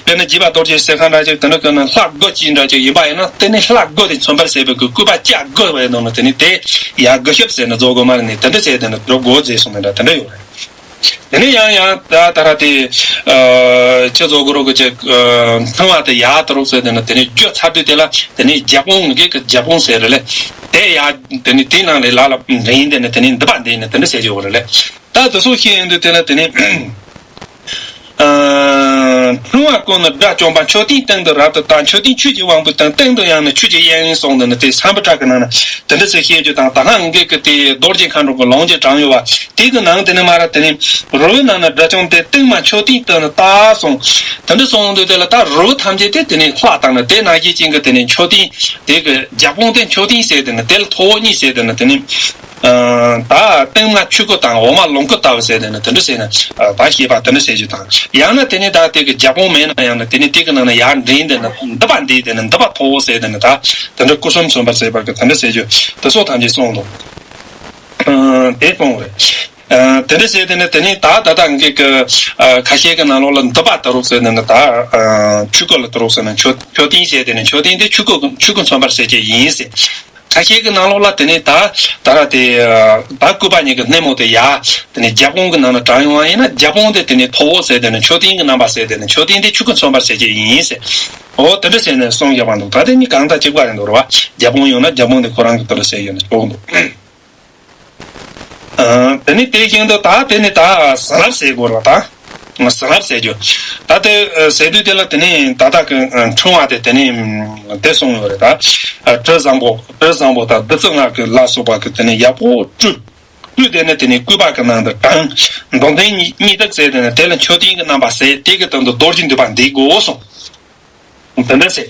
དཔེར་ན་རྒྱས་པ་རྡོ་རྗེ་ཟེར་ཁ་འདྲ་ཅིག་དེ་འདྲ་གི་ནི་ལྷ་དགུ་ཅིག་འདྲ་ཅིག་ཡིན་པ་ཡིན་ན་དེ་ནི་ལྷ་དགུ་དེ་མཚོན་པར་བྱེད་པའི་གི་སྐུད་པ་ལྕགས་དགུ་བའི་ནང་ན་དེ་ནི་དེ་ཡ་དགུ་ཤོབ་ཟེར་ནི་རྫོགས་དགོས་མ་རེད། ནི་དེ་འདྲ་བྱས་དེ་ནི་སྒྲུབ་དགོས་ཟེར་གསུངས་ནི་འདྲ་དེ་འདྲ་ཡོད་རེད། དེ་ནས་ཡང་ཡང་ད་ད་ར་དེ། ཨ། ཁྱེད་ཚོ་གུ་རུ་གི་ཅིག་ཨ། ཕྲེང་བ་དེ་ཡར་དུ་རོགས་ཟེར་དེ་ནི་དེ་ནས་རྒྱུ་ཚར་དུས་དེ་ལ་དེ་ནས་རྒྱ་སྤོང་ངེད་ཀྱི་རྒྱ་སྤོང་ཟེར་རེད་ལེ། དེ་ཡར་དེ་ནས་དེའི་ནང་ལས་ལ་ལ་འདྲེན་དེ་ནི་དེ་ནས་འདི་པ་འདི་ནི་དེ་འདྲ་བྱེད་ཀྱི་ཡོད་རེད་ལེ། ད་དེ་སོགས་ཤེས་ཡོན་དུ་དེ་ལ་དེ་ནས། ཨ། ཕྲེང་བ་ཀུན་ནི་དགྲ་བཅོམ་པ། མཆོད་རྟེན་སྟེང་དུ་རབ་ཏུ་བལྟ། མཆོད་རྟེན་ཆོས་ཀྱི་དབང་པོའི་སྟེང་། སྟེང་དུ་ཡང་ནི་ཆོས་ཀྱི་དབྱིངས་གསུངས་དེ་ནི་དེ་སམ་བྷོ་ཊ་གི་ནང་ན་དེ་འདྲ་ཟེར་བཤད་རྒྱུ་དང་། ད་ཧང་གེ་གི་དེ་རྡོ་རྗེ་མཁའ་འགྲོ་གི་ལོངས་སྤྱོད་བགྲང་ཡོད་པ་དེ་གི་ནང་དེ་ནི་མ་ར་དེ་ནི་རི་བོའི་ནང་ན་དགྲ་བཅོམ་སྟེ། སྟེང་མ་མཆོད་རྟེན་སྟེང་ན་བལྟ་གསུངས། དེ་འདྲ་གསུངས་དུས་དེ་ལ་ད་རི་བོ་ཐམས་ཅད་དེ་དེ་ནི་ལྷ་དང་ནི་དེ་ན་གཞི་ཅན་གི་དེ་ནི་མཆོད་རྟེན་དེ་གི་རྒྱ་སྤོང་དེ་མཆོད་རྟེན་ཟེར་དེ་ནི་དེ་ལ་ཐོག་གཉིས་ཟེར་དེ་ནི་དེ་ནི། ཨ། ད་སྟེང་མ་ཆོས་སྐུ་དང་འོག་མ་ལོངས་སྐུ་ལྟ་བུ་ཟེར་དེ་ནི་དེ་འདྲ་ཟེར་ན། ཨ། ད་ཤེས་པ་དེ་འདྲ་ཟེར་རྒྱུ་དང་། ཡང་ན་དེ་ནི་ད་དེ་གི་རྒྱ་སྤོང་མེད་ན་ཡང་ན་དེ་ནི་དེ་གི་ནང་ན་ཡར་འདྲེན་དེ་ནི་འདི་པ་འདི་དེ་ནི་འདི་པ་ཐོག་ཟེར་དེ་ནི་ད་དེ་འདྲ་སྐུ་གསུམ་མཚོན་པར་བྱེད་པ་གི་དེ་འདྲ་ཟེར་རྒྱུ་དེ་སོགས་ཐམས་ཅད་གསུངས་འདུག་ཨ། དེ་གསུངས་རེད། ཨ། དེ་འདྲ་བྱས་དེ་ནི་དེ་ནི་ད་ད་ལྟ་ངེད་ཀྱི་ཨ། ཁ་ཤས་ཀྱི་ནང་ལོགས་ལ་འདི་པ་ལྟ་རོགས་ཟེར་ནས་ནི་ད་ཨ། ཆོས་སྐུ་ལ་ལྟ་རོགས་ཟེར་ནས་མཆོད་མཆོད་རྟེན་བྱས་དེ་ནི་མཆོད་རྟེན་དེ་ཆོས་སྐུ་ཆོས་སྐུ་མཚོན་པར་བྱེད་ཀྱི་ཡིན་ཟེར། ཁ་ཤས་ཀྱི་ནང་ལོགས་ལ་དེ་ནི་ད་ད་ར་དེ་ཨ། ད་སྐུད་པ་གཉིས་ཀྱི་སྣེ་མོ་དེ་ཡར་དེ་ནི་རྒྱ་སྤོང་གི་ནང་ན་དྲངས་ཡོང་བ་ཡིན་ན་རྒྱ་སྤོང་དེ་དེ་ནི་ཐོག་འོག་ཟེར་དེ་ནི་མཆོད་རྟེན་གྱི་རྣམ་པ་ཟེར་དེ་ནི་མཆོད་རྟེན་དེ་ཆོས་སྐུ་མཚོན་པར་བྱེད་ཀྱི་ཡིན་ཟེར། འོ་དེ་འདྲ་བྱས་ནས་གསུངས་བཞག་པ་འདུག་ད་དེ་གཉིས་གང་དང་གཅིག་པ་རེད་འདུག་རེད་བ། རྒྱ་སྤོང་ཡོང་ན་རྒྱ་སྤོང་དེ་ཁོ་རང་གི་དོན་ལ་ཟེར་ཡོད་ནས་ཆོག་འདུག་ཨ། དེ་ནི་དེ་བཞིན་དུ་ད་དེ་ནི་ད་ཟིན་རླབས་ཟེར་དགོས་རེད་བ། ད་ཟིན་རླབས་ཟེར་རྒྱུ། ད་དེ་ཟེར་དུས་དེ་ལ་དེ་ནི་ད་ལྟ་གི་ཕྲེང་བ་དེ་དེ་ནི་དེ་གསུངས་ཡོད་རེད་ད། དྲི་བཟང་པོ་དྲི་བཟང་པོ་དང་བདུད་རྩི་ལྔ་གི་ལ་སོགས་པ་གི་དེ་ནི་ཡག་པོ་བཀྲུས། བཀྲུས་དེ་ནི་དེ་ནི་སྐུད་པ་གི་ནང་དུ་དྲངས། མདོ་འཛིན་གཉིས་གཉིས་ལྡག་ཟེར་དེ་ནི་དེ་ལ་མཆོད་རྟེན་གྱི་རྣམ་པ་ཟེར། དེ་གི་སྟེང་དུ་རྡོ་རྗེ་འདུས་པ་འདི་དགོས་གསུངས། དེ་འདྲ་ཟེར།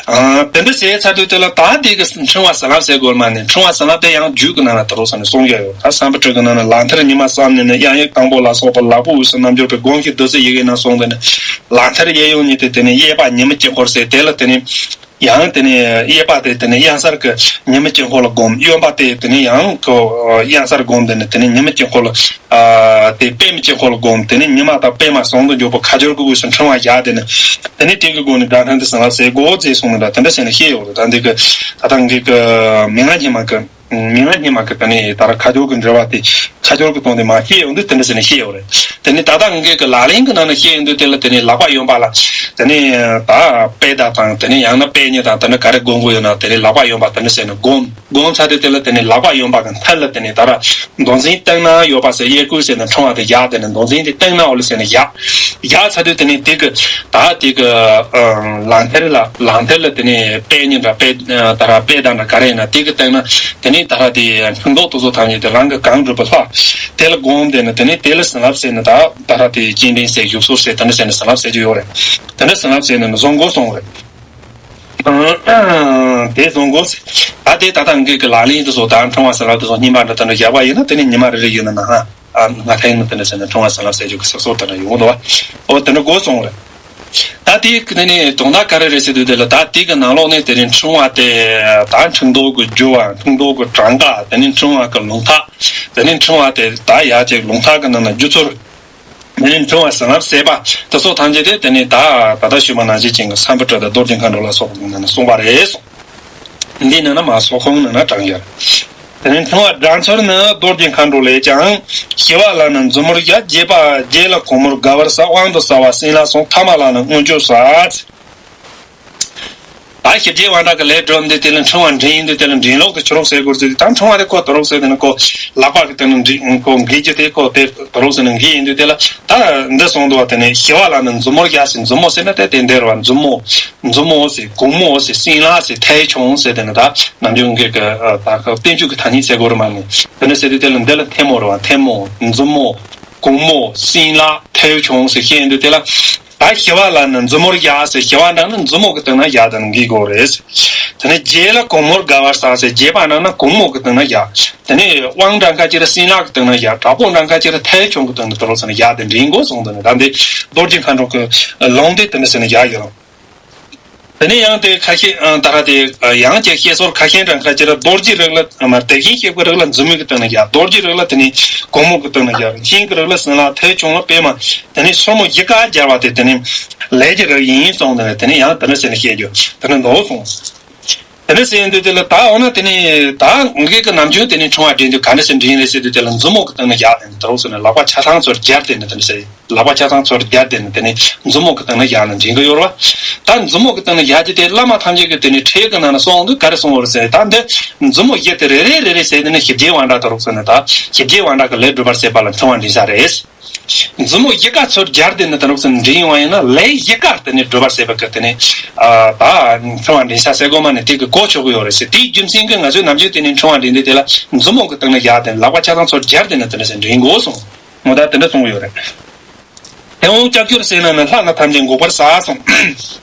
ཨ། དེ་འདྲ་ཟེར་ཚར་དུས་དེ་ལ་ད་དེ་གི་ཕྲེང་བ་ཟིན་རླབས་ཟེར་དགོས་མ་ནི་ཕྲེང་བ་ཟིན་རླབས་དེ་ཡང་རྒྱུད་ཀྱི་ནང་ལ་དེ་རོ་ས་ནས་གསུངས་ཡོད་ཡོད། ད་སམ་བྷོ་ཊ་གི་ནང་ན་ལག་མཐིལ་ཉི་མ་བསམ་ནས་ནི་དབྱངས་ཡིག་དང་པོ་ལ་སོགས་པ་ལག་པའི་དབུས་སུ་རྣལ་འབྱོར་པའི་སྒོམ་གྱི་བདུད་རྩི་ཡི་གེ་རྣམས་གསུངས་ཏེ་ནི་ལག་མཐིལ་གཡས་གཡོན་གཉིས་ཏེ་དེ་ནི་གཡས་པ་ཉི་མའི་དཀྱིལ་འཁོར་ཟེར། དེ་ལ་དེ་ནི་ཡང་དེ་ནས་གཡས་པ་དེ་དེ་ནས་གཡང་གཟར་གྱི་ཉི་མའི་དཀྱིལ་འཁོར་ལ་བསྒོམ། གཡོན་པ་དེ་དེ་ནས་ཡང་གི་གཡང་གཟར་བསྒོམ། དེ་ནས་དེ་ནས་ཉི་མའི་དཀྱིལ་འཁོར་ལ་ཨ་དེ་པདྨའི་དཀྱིལ་འཁོར་ལ་བསྒོམ། དེ་ནས་ཉི་མ་དང་པདྨ་ཟུང་དུ་འཇུག་པ་ཁ་སྦྱོར་གྱི་དབུས་སུ་ཕྲེང་བ་བཞག། དེ་ནས་དེ་ནས་དེ་གི་སྒོ་ནས་སྒྲ་ཕྲན་དེ་ཟིན་རླབས་ཟེར་དགོས་ཟེར་གསུངས་ནས་ད་དེ་འདྲ་ཟེར་ནས་བཤད་ཡོད་རེད། ད་འདི་གི་ད་ལྟ་འདི་གི་མན་ངག་སྙེ་མ་གི་མན་ངག་སྙེ་མ་གི་དེ་ནས་ད་ར་ཁ་སྦྱོར་གྱི་འགྲེལ་བ་དེ་ཁ་སྦྱོར་གྱི་དོན་དེ་མ་བཤད་ཡོང་དུས་དེ་འདྲ་ཟེར་ནས་བཤད་ཡོད་རེད། དེ་ནས་ད་ལྟ་ངེད་ཀྱི་ལག་ལེན་གྱི་ནང་ན་བཤད་ཡོང་དུས་དེ་ལ་དེ་ནས་ལག་པ་གཡོན་པ་ལ་དེ་ནས་ད་པད་ཟླ་དང་དེ་ནས་ཡང་ན་པད་ཉི་དང་དེ་ནས་ག་རེ་བསྒོམ་དགོས་ཡོད་ན་དེ་ནས་ལག་པ་གཡོན་པ་དེ་འདྲ་ཟེར་ནས་བསྒོམ། བསྒོམ་ཚར་དུས་དེ་ལ་དེ་ནས་ལག་པ་གཡོན་པ་གི་མཐིལ་ལ་དེ་ནས་ད་ར་མདོ་འཛིན་སྟེང་ན་ཡོད་པ་ཟེར། གཡས་སྐུ་ཟེར་ནས་ཕྲེང་བ་དེ་བཞག། དེ་ནས་མདོ་འཛིན་དེ་སྟེང་ན་འོ་ལེ་ཟེར་ནས་བཞག། བཞག་ཚར་དུས་དེ་ནས་དེ་གི་ད་དེ་གི་ལག་མཐིལ་ལ་ལག་མཐིལ་ལ་དེ་ནས་པད་ཉི་འདྲ་པད་ད་ར་པད་ཟླ་འདྲ་ག་རེ་ཡིན་ན་དེ་གི་སྟེང་ན་དེ་ ནི་ད་ར་དེ་འཕྲུལ་མདོག་དེ་ཚོ་ཐམས་ཅད་དེ་རང་གི་གང་འགྲུབ་པ་ལྷ་དེ་ལ་སྒོམ་དེ་ནི་དེ་ནི་དེ་ལ་བྱིན་རླབས་ཟེར་ནི་ད་ད་ར་དེ་སྤྱན་འདྲེན་ཟེར་བཞུགས་གསོལ་ཟེར་དེ་འདྲ་ཟེར་ནི་བྱིན་རླབས་ཟེར་རྒྱུ་ཡོད་རེད། དེ་འདྲ་བྱིན་རླབས་ཟེར་ནི་ནི་བཟང་གོ་སོང་རེད། དེ་བཟང་གོ་ཟེར། ད་དེ་ད་ལྟ་ངེད་ཀྱི་ལག་ལེན་དེ་ཚོ་དང་འཕྲེང་བ་བྱིན་རླབས་དེ་ཚོ་རྙིང་པ་འདྲ་དེ་འདྲ་བཞག་པ་ཡིན་ན་དེ་ནི་ཉི་མ་རེ་རེ་ཡིན་ན་ན་ཧ། ཨ་ང་ཐེངས་ནི་དེ་འདྲ་ཟེར་ནས་འཕྲེང་བ་བྱིན་རླབས་ཟེར་རྒྱུ་གི་སོ་སོ་དེ་འདྲ་ཡོང་གི་འདུག་བ། ཨོ་དེ་འདྲ་གོ་སོང་རེད། ད་དེའི་གི་དེ་ནས་དོན་དག་ག་རེ་རེད་ཟེར་དུས་དེ་ལ་ད་དེ་གི་ནང་ལོགས་ནས་དེ་རིང་འཕྲེང་བ་དེ་ད་འཕྲུལ་མདོག་གི་རྒྱུ་བ་འཕྲུལ་མདོག་གི་གྲངས་ཀ་དེ་ནས་འཕྲེང་བ་གི་ལུང་ཐག་དེ་ནས་འཕྲེང་བ་དེ་ད་ཡག་ཅིག་ལུང་ཐག་གི་ནང་ན་རྒྱུ་ཚོར་དེ་ནས་འཕྲེང་བ་བྱིན་རླབས་ཟེར་བ་དེ་ཚོ་ཐམས་ཅད་དེ་དེ་ནས་ད་ད་ལྟ་ཞུས་པ་ནང་བཞིན་ཅན་གི་སམ་བྷོ་ཊ་དང་རྡོ་རྗེ་མཁའ་འགྲོ་ལ་སོགས་པ་གི་ནང་ན་གསུངས་པ་རེད་གསུངས། འདི་ནང་ན་མ་སོགས་ཁོང་ནང་ན་དྲངས་ཡོད། དེ་ནས་འཕྲེང་བ་སྦྲང་ཚར་ནི་རྡོ་རྗེ་མཁའ་འགྲོ་ལས་ཀྱང་། ཞི་བ་ལྷ་ནི་མཛུབ་མོར་བཞག་རྒྱས་པ་རྒྱས་ལ་གོང་མོར་དགའ་བར་ཟ། དབང་དུ་ཟ་བ་སྲིན་ལག་སོགས། ཐ་མ་ལ་ནི་མངོན་སྤྱོད་ཟ། ད་ཞི་རྒྱས་དབང་དྲག་གི་ལས་སྒྲུབ་འདི་དེ་ལ་འཕྲེང་བ་འདྲེན་ཡིན་དུས་དེ་ལ་འདྲེན་ལོག་ཏུ་ཆུ་རོགས་ཟེར་དགོས་ཟེར་དུས་ད་འཕྲེང་བ་དེ་ཁོ་དུ་རོགས་ཟེར་དེ་ནི་ཁོ་ལག་པ་གི་དེ་ནི་འདྲེན་ཁོ་འགེལ་རྒྱུ་དེ་ཁོ་དེ་དུ་རོགས་ཟེར་ནི་འགེལ་ཡིན་དུས་དེ་ལ་ད་འདི་སོང་འདུག་བ། དེ་ནས་ཞི་བ་ལྷ་ནི་མཛུབ་མོར་བཞག་ཟེར་མཛུབ་མོ་ཟེར་ན་དེ་དེ་འདིར་བ་མཛུབ་མོ། མཛུབ་མོ་ཟེར་གུང་མོ་ཟེར་སྲིན་ལག་ཟེར་ཐལ་མཆོང་ཟེར་དེ་ནི་ད་ནམ་རྒྱུན་གྱི་གི་ད་ག་བསྟན་བཅོས་ཀྱི་ཐ་སྙད་ཟེར་དགོས་རེད་མ་ནི། དེ་ནི་ཟེར་དུས་དེ་ལ་འདི་ལ་ཐལ་མོ་རེད་བ། ཐལ་མོ་མཛུབ་མོ་གུང་མོ་སྲིན་ལག་ཐལ་མཆོང་ཟེར་བཤད་ཡིན་དུས་དེ་ལ་ད་ཞི་བ་ལྷ་ནི་མཛུབ་མོར་བཞག་ཟེར་ཞི་བ་འདྲ་ནི་མཛུབ་མོ་གི་སྟེང་ན་བཞག་དེ་ནི་འགེལ་དགོས་རེད། དེ་ནི་རྒྱས་ལ་གོང་མོར་དགའ་བར་ཟ་ཟེར་རྒྱས་པ་འདྲ་ན་གུང་མོ་གི་སྟེང་ན་བཞག་དེ་ནི་དབང་འདྲ་ཁ་ཅིག་ར་སྲིན་ལག་གི་སྟེང་ན་བཞག་དྲག་པོ་འདྲ་ཁ་ཅིག་ར་ཐལ་མཆོང་གི་སྟེང་ན་དུ་རོགས་ཟེར་ནས་བཞག་དེ་འདྲེན་དགོས་གསུངས་དེ་ནི་ད་འདི་རྡོ་རྗེ་མཁའ་འགྲོ་གི་ལུང་དེ་དེ་ནི་ཟེར་ནས་བཞག་ཡོད། དེ་ནས་ཡང་དེ་ཁ་ཤས་ཨ་ད་ར་དེ་ཨ་ཡང་ཅིག་བཤད་སྲོལ་ཁ་ཤས་འདྲ་ཁ་ཅིག་ར་རྡོ་རྗེ་རིགས་ལ་མ་དེ་བཞིན་གཤེགས་པའི་རིགས་ལ་མཛུབ་མོ་གི་སྟེང་ན་བཞག་རྡོ་རྗེ་རིགས་ལ་དེ་ནས་གུང་མོ་གི་སྟེང་ན་བཞག་གཤེན་གྱི་རིགས་ལ་སྲིན་ལག་ཐལ་མཆོང་ལ་པད་མ། དེ་ནས་སོར་མོ་བཞི་ཀ་སྦྱར་བ་དེ་དེ་ནས་ལས་ཀྱི་རིགས་ཡིན་གསུངས་དེ་ནས་དེ་ནས་ཡང་དེ་འདྲ་ཟེར་ནས་བཤད་རྒྱུ་དེ་ནས་འདུག་གསུངས། དེ་འདྲ་ཟེར་ཡོང་དུས་དེ་ལ་ད་འོ་ན་དེ་ནས་ད་ངེད་ཀྱི་ནམ་རྒྱུན་དེ་ནས་འཕྲེང་བ་འདྲེན་དུས་ག་འདྲ་ཟེར་འདྲེན་རེད་ཟེར་དུས་དེ་ལ་མཛུབ་མོ་གི་སྟེང་ན་བཞག་དེ་ནས་དེ་རོགས་ཟེར་ནས་ལག་པ་ཆ་ཚང་ཚུར་སྦྱར་དེ་ནས་དེ་འདྲ་ཟེར། ལག་པ་ཆ་ཚང་ཚུར་སྦྱར་དེ་ནི་དེ་ནི་མཛུབ་མོ་གི་སྟེང་ན་བཞག་ན་འགྲིག་གི་ཡོད་རེད་བ། ད་མཛུབ་མོ་གི་སྟེང་ན་བཞག་རྒྱུ་དེ་བླ་མ་ཐམས་ཅད་ཀྱི་དེ་ནི་ཁྲིད་ཀྱི་ནང་ན་གསུངས་འདུག་ག་རེ་གསུངས་པ་རེད་ཟེར་ད་འདི་མཛུབ་མོ་བཞི་དེ་རེ་རེ་རེ་རེ་ཟེར་དེ་ནི་ཞི་རྒྱས་དབང་དྲག་ཏུ་རོགས་ཟེར་ནི་ད་ཞི་རྒྱས་དབང་དྲག་གི་ལས་སྒྲུབ་པར་བྱེད་པ་ལ་འཕྲེང་བ་འདྲེན་ས་རེད། མཛུབ་མོ་བཞི་ཀ་ཚུར་སྦྱར་དེ་ནི་ད་རོགས་ཟེར་ནི་འདྲེན་ཡོང་བ་ཡིན་ན་ལས་བཞི་ཀ་དེ་ནི་སྒྲུབ་པར་བྱེད་པ་གི་དེ་ནི་ད་འཕྲེང་བ་འདྲེན་ས་ཟེར་དགོས་མ་ནི་དེ་གི་གོ་ཆོད་གི་ཡོད་རེད་ཟེར་དེའི་རྒྱུ་མཚན་གྱིས་ང་ཚོས་ནམ་རྒྱུན་དེ་ནི་འཕྲེང་བ་འདྲེན་དུས་དེ་ལ་མཛུབ་མོ་གི་སྟེང་ན་བཞག་དེ་ལག་པ་ཆ་ཚང་ཚུར་སྦྱར་དེ་ནི་དེ་ནི་ཟེར་འདྲེན་དགོས་གསུངས། ངོ་ད་དེ་འདྲ་གསུངས་ཡོད་རེད། དེ་འོང་ལྕགས་ཀྱུར་བསྲེགས་ན་ནི་ལྷ་ལ་ཐམས་ཅད་འགུགས་པར་བྱ་གསུངས།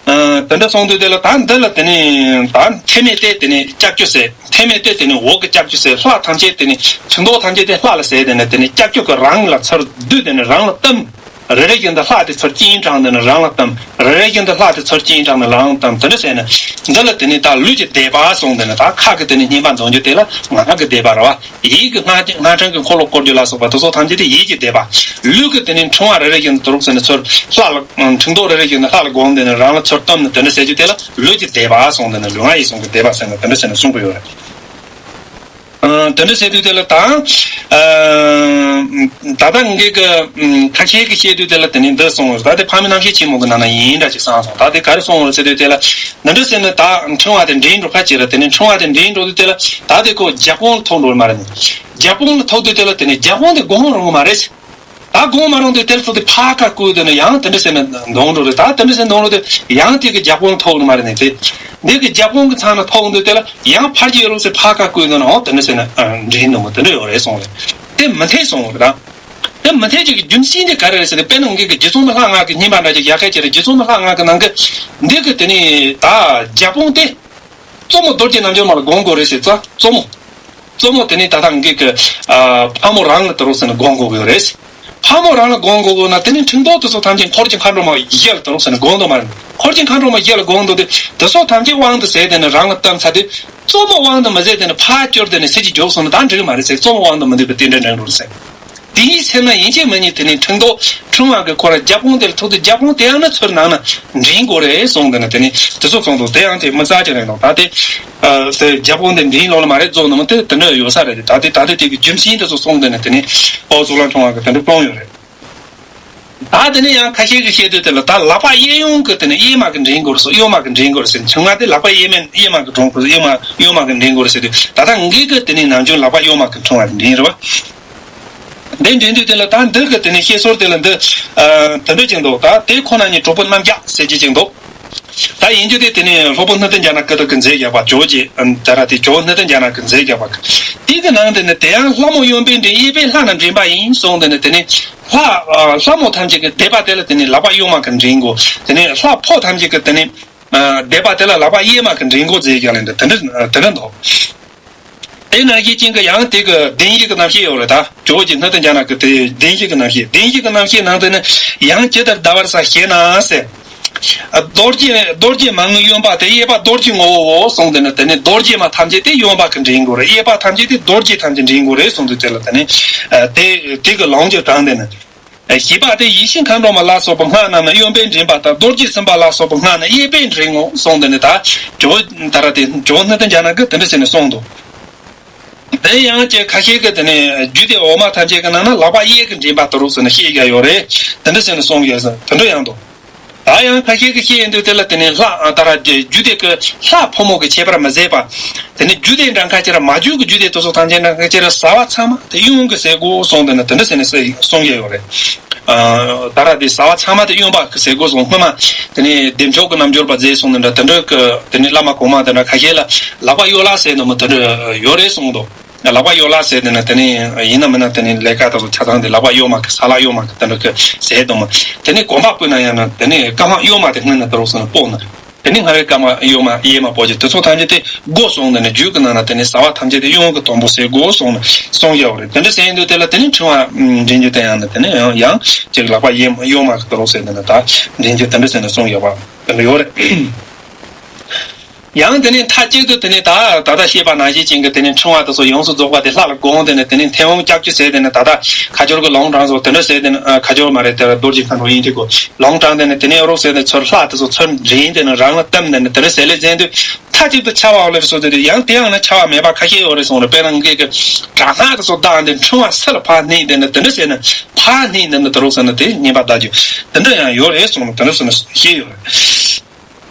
ཨ་དེ་འདྲ་གསུངས་དུས་དེ་ལ་ད་འདི་ལ་དེ་ནི་ད་ཐེམ་མེ་སྟེ་དེ་ནི་ལྕགས་ཀྱུ་ཟེར་ཐེམ་མེ་སྟེ་དེ་ནི་འོག་གི་ལྕགས་ཀྱུ་ཟེར་ལྷ་ཐམས་ཅད་དེ་ནི་ཕྱི་མདོག་ཐམས་ཅད་དེ་ལྷ་ལ་ཟེར་དེ་ནི་དེ་ནི་ལྕགས་ཀྱུ་གི་རང་ལ་ཚུར་བསྡུས་དེ་ནི་རང་ལ་བསྟིམ། རེ་རེ་བཞིན་དུ་ལྷ་དེ་ཚུར་སྤྱན་དྲངས་དེ་ནི་རང་ལ་བསྟིམ། རེ་རེ་བཞིན་དུ་ལྷ་དེ་ཚུར་སྤྱན་དྲངས་ནས་རང་ལ་བསྟིམ། དེ་འདྲ་བྱས་ནས་འདི་ལ་དེ་ནི་ད་ལུས་ཀྱི་བཟླས་པ་གསུངས་དེ་ནི་ད་ཁ་གི་དེ་ནི་བསྙེན་པ་འདོན་རྒྱུ་དེ་ལ་ངག་གི་བཟླས་པ་རེད་བ། ཡིད་ཀྱི་སྔགས་སྔགས་ཕྲེང་གི་འཁོར་ལོ་བསྐོར་རྒྱུ་ལ་སོགས་པ་དེ་ཚོ་ཐམས་ཅད་དེ་ཡིད་ཀྱི་བཟླས་པ། ལུས་ཀྱི་དེ་ནི་འཕྲེང་བ་རེ་རེ་བཞིན་དུ་རོགས་ཟེར་ནས་ཚུར་ལྷ་ལ་འཕྲེང་རྡོག་རེ་རེ་བཞིན་དུ་ལྷ་ལ་བསྒོམས་དེ་ནི་རང་ལ་ཚུར་བསྟིམ་ནས་དེ་འདྲ་ཟེར་རྒྱུ་དེ་ལ་ལུས་ཀྱི་བཟླས་པ་གསུངས་དེ་ནི་ལུས་ངག་ཡིད་གསུམ་གྱི་བཟླས་པ་ཟེར་ནས་དེ་འདྲ་ཟེར་ནས་གསུང་གི་ཡོད་རེད། ཨ་དེ་འདྲ་ཟེར་དུས་དེ་ལ་ད་ཨ་ད་ལྟ་ངེད་ཀྱི་ཁ་ཤས་ཀྱིས་བཤད་དུས་དེ་ལ་དེ་ནི་འདི་གསུངས་ཡོད་རེད། ད་དེ་ཕ་མེས་རྣམ་ཤེས་ཆེན་མོ་གི་ནང་ན་ཡིན་འདྲ་ཅིག་བསམ་སོང་། ད་དེ་ག་རེ་གསུངས་ཡོད་རེད་ཟེར་དུས་དེ་ལ་འདི་འདྲ་ཟེར་ནས་ད་འཕྲེང་བ་དེ་འདྲེན་འགྲོ་ཁ་ཅིག་རེད། དེ་ནི་འཕྲེང་བ་དེ་འདྲེན་འགྲོ་དུས་དེ་ལ་ད་དེ་ཁོ་རྒྱབ་དཔུང་ལ་ཐུག་འགྲོ་མ་རེད། རྒྱབ་དཔུང་ལ་ཐུག་དུས་དེ་ལ་དེ་ནི་རྒྱབ་དཔུང་དེ་སྒོམ་རུང་མ་རེད། ད་སྒོམ་མ་རུང་དུས་དེ་ལ་ཐུག་དུས་ཕར་ཁ་བསྐུལ་དེ་ནི་ཡང་དེ་འདྲ་ཟེར་ནས་འདོན་འགྲོ་རེད། ད་དེ་འདྲ་ཟེར་འདོན་འགྲོ་དུས་ཡང་དེ་གི་རྒྱབ་དཔུང་ཐུག་ནི་མ་རེད་ནི་དེ། འདི་གི་རྒྱབ་དཔུང་གི་ཚང་ན་ཐུག་འདུག་དེ་ལ་ཡང་ཕར་གྱི་ཡོད་རུང་ཟེར་ཕར་ཁ་བསྐུལ་དེ་ནི་འོ་དེ་འདྲ་ཟེར་ནས་འདྲེན་འདུག་མོ་དེ་འདྲ་ཡོད་རེད་གསུངས་རེད། དེ་མི་འཐད་གསུངས་རེད་ད། དེ་མི་འཐད་ཅིག་གི་རྒྱུ་མཚན་དེ་ག་རེ་རེད་ཟེར་ན་དཔེར་ན་ངེད་ཀྱི་རྗེ་བཙུན་མི་ལྷ་ལྔ་གི་བསྙེན་པ་འདྲ་ཅིག་ཡག་གེ་ཅིག་རེད། རྗེ་བཙུན་མི་ལྷ་ལྔ་གི་ནང་གི་འདི་གི་དེ་ནི་ད་རྒྱབ་དཔུང་དེ། གཙོ་མོ་རྡོ་རྗེ་རྣལ་འབྱོར་མ་ལ་སྒོམ་དགོས་རེད་ཟེར་ཙང་གཙོ་མོ། གཙོ་མོ་དེ་ནི་ད་ལྟ་ངེད་ཀྱི་ཨ་ཕག་མོ་རང་ལ་དུ་རུ་ཟེར་ནས་སྒོམ་དགོས་ཀྱི་ཡོད་རེད། ཕག་མོ་རང་ལ་སྒོམ་དགོས་ཀྱི་ན་དེ་ནི་འཕྲེང་རྡོག་དེ་ཚོ་ཐམས་ཅད་འཁོར་གྱི་མཁའ་འགྲོ་མ་བཞི་ལ་དུ་རུ་ཟེར་ནས་སྒོམ་དུ་མ་རེད། འཁོར་གྱི་མཁའ་འགྲོ་མ་བཞི་ལ་སྒོམ་དུ་དེ་དེ་ཚོ་ཐམས་ཅད་དབང་དུ་ཟེར་དེ་ནི་རང་ལ་བཏང་ཚར་དུས་གཙོ་མོ་དབང་དུ་མི་ཟེར་དེ་ནི་ཕར་བསྐྱུར་དེ་ནི་ཚིག་གཅིག་འཇོག་སོང་ན་ད་འགྲིག་གི་མ་རེད་ཟེར། གཙོ་མོ་དབང་དུ་མི་འདུས་པའི་རྟེན་འབྲེལ་འགྲིག་འགྲོ་ཟེར། དེའི་ཚེ་ན་ཡིན་གཅིག་མིན་གཉིས་དེ་ནི་འཕྲེང་རྡོག་འཕྲེང་བ་གི་ཁོ་ར་རྒྱབ་དཔུང་དེ་ལ་ཐུག་དུས་རྒྱབ་དཔུང་དེ་ཡང་ན་ཚུར་ནང་ན་འདྲེན་དགོས་རེད་གསུངས་དེ་ནི་དེ་ནི་དེ་ཚོ་གསུངས་འདུག་དེ་ཡང་དེ་མི་རྩ་ཅིག་རེད་འདུག་ད་དེ་ཨ་དེ་རྒྱབ་དཔུང་དེ་འདྲེན་ལོག་ལ་མ་རེད་རྫོགས་ནི་མི་དེ་དེ་འདྲ་ཡོད་ས་རེད། ད་དེ་ད་དེ་དེ་གི་རྒྱུ་མཚན་དེ་ཚོ་གསུངས་དེ་ནི་དེ་ནི་ཨོ་གཙུག་ལག་འཕྲེང་བ་གི་དེ་འདྲ་སྤུངས་ཡོད་རེད། ད་དེ་ནི་ཡང་ཁ་ཤས་ཀྱིས་བཤད་དུས་དེ་ལ་ད་ལག་པ་གཡས་གཡོན་གྱི་དེ་ནི་གཡས་མ་གི་འདྲེན་དགོས་རེད་ཟེར། གཡོན་མ་གི་འདྲེན་དགོས་རེད་ཟེར། འཕྲེང་བ་དེ་ལག་པ་གཡས་མ་གཡས་མ་གི་འདྲེན་དགོས་རེད། གཡོན་མ་གཡོན་མ་གི་འདྲེན་དགོས་རེད་ཟེར་དུས་ད་ལྟ་ངེད་ཀྱི་དེ་ནི་ནམ་རྒྱུན་ལག་པ་གཡོན་མ་གི་འཕྲེང་བ་འདྲེན་རེད་བ། འདི་འདྲེན་དུས་དེ་ལ་ད་འདི་གི་དེ་ནི་བཤད་སྲོལ་དེ་ལ་འདི་ཨ་དེ་འདྲ་ཅིག་འདུག་ད་དེ་ཁོ་ན་ཉིད་གྲོགས་པོ་རྣམ་རྒྱལ་ཟེར་གྱི་ཅིག་འདུག་ད་ཡིན་རྒྱུ་དེ་དེ་ནས་སློབ་དཔོན་སྣོད་ལྡན་རྒྱ་ནག་གི་དག་གི་མཛད་བཞག་པ་ཇོ་བོ་རྗེ་ད་ར་དེ་ཇོ་བོ་སྣོད་ལྡན་རྒྱ་ནག་གི་མཛད་བཞག་པ་དེ་གི་ནང་དེ་ནས་དེ་ཡང་ལྷ་མོ་གཡོན་པས་འདྲེན་གཡས་པས་ལྷ་རྣམས་འདྲེན་པ་ཡིན་གསུངས། དེ་ནས་དེ་ནས་ལྷ་ལྷ་མོ་ཐམས་ཅད་ཀྱི་སྡེ་པ་དེ་ལ་དེ་ནས་ལག་པ་གཡོན་མ་གི་འདྲེན་དགོས། དེ་ནས་ལྷ་ཕོ་ཐམས་ཅད་ཀྱི་དེ་ནས་སྡེ་པ་དེ་ལ་ལག་པ་གཡས་མ་གི་འདྲེན་དགོས་ཟེར་ཀྱང་ལེན་དེ་འདྲ་དེ་འདྲ་འདུག་དེ་ནང་བཞིན་ཅན་གྱི་ཡང་དེ་གི་བདེན་བཞི་གི་རྣམ་བཤད་ཡོད་རེད། ད་ཇོ་བོ་རྗེ་སྣོད་ལྡན་རྒྱ་ནག་གི་དེ་བདེན་བཞི་གི་རྣམ་བཤད། བདེན་བཞི་གི་རྣམ་བཤད་ནང་དུ་ནི་ཡང་ཇི་ལྟར་བཟླ་བར་བྱ་ཞེ་ན་ཟེར། རྡོ་རྗེ་རྡོ་རྗེ་མ་ངུ་གཡོན་པ་དེ་གཡས་པ་རྡོ་རྗེ་ངོ་བོའོ་གསུངས། དེ་ནི་དེ་ནི་རྡོ་རྗེ་མ་ཐམས་ཅད་དེ་གཡོན་པ་གི་འདྲེན་དགོས་རེད། གཡས་པ་ཐམས་ཅད་དེ་རྡོ་རྗེ་ཐམས་ཅད་འདྲེན་དགོས་རེད་གསུངས་དུས་དེ་ལ་དེ་ནི་དེ་དེ་གི་ལོངས་སྤྱོད་དྲངས་ཏེ་ནི། བཞི་པ་དེ་ཡེ་ཤེས་མཁའ་འགྲོ་མ་ལ་སོགས་པའི་སྔགས་རྣམས་ནི་གཡོན་པས་འདྲེན་པ་ལྟར་རྡོ་རྗེ་སེམས་དཔའ་ལ་སོགས་པའི་སྔགས་ནི་གཡས་པས་འདྲེན་ངོ་གསུངས། དེ་ནི་ད་ཇོ་བོ་ད་ར་དེ་ཇོ་བོ་སྣོད་ལྡན་རྒྱ་ནག་གིས་དེ་འདྲ་བྱས་ནས་གསུངས་འདུག་དེ་ཡང་ཅིག་ཁ་ཤས་ཀྱིས་དེ་ནས་རྒྱུད་སྡེ་འོག་མ་ཐམས་ཅད་ཀྱི་ནང་ན་ལག་པ་གཡས་ཀྱིས་འདྲེན་པ་ལྟ་བུ་ཟེར་ནས་བཤད་ཀྱི་ཡོད་རེད། དེ་འདྲ་ཟེར་ནས་གསུང་གི་ཡོད་ཟེར། དེ་འདྲ་ཡང་འདུག་ད་ཡང་ཁ་ཤས་ཀྱིས་བཤད་ཡོང་དུས་དེ་ལ་དེ་ནས་ལྷ་ད་ར་རྒྱུད་སྡེ་ཀྱི་ལྷ་ཕོ་མོ་གི་ཁྱད་པར་མི་བཟད་པ། དེ་ནས་རྒྱུད་སྡེ་འདྲ་ཁ་ཅིག་ར་མ་རྒྱུད་ཀྱི་རྒྱུད་སྡེ་དེ་ཚོ་ཐམས་ཅད་འདྲ་ཁ་ཅིག་ར་བྱ་བ་ཚང་མ་དེ་གཡོན་གྱིས་ཟེར་དགོས་གསུངས། དེ་ནས་དེ་འདྲ་ཟེར་ནས་གསུང་གི་ཡོད་རེད། ད་ར་དེ་བྱ་བ་ཚང་མ་དེ་གཡོན་པ་གི་ཟེར་དགོས་གསུངས། སྔོན་མ་དེ་ནས་བདེ་མཆོག་གི་རྣལ་འབྱོར་པ་མཛད་གསུངས་ནས་འདྲ་དེ་འདྲ་གི་དེ་ནས་བླ་མ་གོང་མ་དེ་འདྲ་ཁ་ཤས་ལ་ལག་པ་གཡོན་ལ་ཟེར་ནི་མི་དེ་འདྲ་ཡོད་རེད་གསུངས་འདུག་ལག་པ་གཡོན་ལ་ཟེར་དེ་ནི་དེ་ནས་ཡིན་ན་མིན་ན་དེ་ནས་ལས་ཀ་དེ་ཚོ་ཆ་ཚང་དེ་ལག་པ་གཡོན་མ་གི་ས་ལ་གཡོན་མ་གི་དེ་འདྲ་གི་ཟེར་དུ་མ་དེ་ནས་གོམ་པ་སྤོས་ན་ཡང་ན་དེ་ནས་རྐང་པ་གཡོན་མ་དེ་སྔོན་ན་དེ་རུ་སོང་ནས་སྤོ་ན། དེ་ནས་སྔ་བའི་སྐར་མ་གཡོན་མ་གཡས་མ་པོ་ཅིག་དེ་ཚོ་ཐམས་ཅད་དེ་དགོས་གསུངས་ནས་ནི་རྒྱུད་ཀྱི་ནང་ན་དེ་ནས་བྱ་བ་ཐམས་ཅད་དེ་གཡོན་གྱི་དང་པོ་ཟེར་དགོས་གསུངས་ནས་གསུངས་ཡོད་རེད། དེ་འདྲ་ཟེར་ཡིན་དུས་དེ་ལ་དེ་ནས་ཕྲེང་བ་འདྲེན་རྒྱུ་དེ་ཡང་ནི་དེ་ནས་ཡང་ཡང་ཅིག་ལག་པ་གཡས་མ་གཡོན་མ་གི་དེ་རུ་ཟེར་ནས་ནི་ད་འདྲེན་རྒྱུ་དེ་འདྲ་ཟེར་ནས་གསུངས་ཡོད་པ་དེ་འདྲ་ཡོད་རེད། ཡང་དེ་ནས་མཐའ་གཅིག་ཏུ་དེ་ནས་ད་ད་ལྟ་བཤད་པ་ནང་བཞིན་ཅན་གྱི་དེ་ནས་ཕྲེང་བ་དེ་ཚོ་ཡོངས་སུ་རྫོགས་པ་དེ་ལྷ་ལ་དགོངས་དེ་ནས་དེ་ནས་མཐེ་བོང་ལྕགས་ཀྱུ་ཟེར་དེ་ནས་ད་ལྟ་ཁ་སྦྱོར་གྱི་ལུང་དྲངས་སོ་དེ་འདྲ་ཟེར་དེ་ནས་ཁ་སྦྱོར་མ་རེད་དེ་རྡོ་རྗེ་མཁའ་འགྲོ་ཡིན་དེ་གོ་ལུང་དྲངས་དེ་ནས་དེ་ནས་རོགས་ཟེར་དེ་ཚུར་ལྷ་དེ་ཚོ་ཚུར་འདྲེན་དེ་ནས་རང་ལ་གཏམས་དེ་ནས་དེ་འདྲ་ཟེར་ལས་ཟེར་དུས་མཐའ་གཅིག་ཏུ་ཆ་བ་ལེར་སོ་དེ་དུས་ཡང་དེ་ཡང་ན་ཆ་བ་མེད་པ་ཁ་ཤས་ཡོད་རེད་གསུངས་རེད། དཔེར་ན་ངེད་ཀྱི་དྲག་སྔགས་དེ་ཚོ་བཏང་དེ་ཕྲེང་བ་སུ་ལ་ཕར་བསྣུན་དེ་ནས་དེ་འདྲ་ཟེར་ནས་ཕར་བསྣུན་དེ་ནས་དེ་རོགས་ཟེར་ན་དེ་ཉན་པ་ལྟ་རྒྱུ་དེ་འདྲ་ཡང་ཡོད་རེད་གསུངས་ནས་དེ་འདྲ་ཟེར་ནས་བཤད་ཡོད་རེད།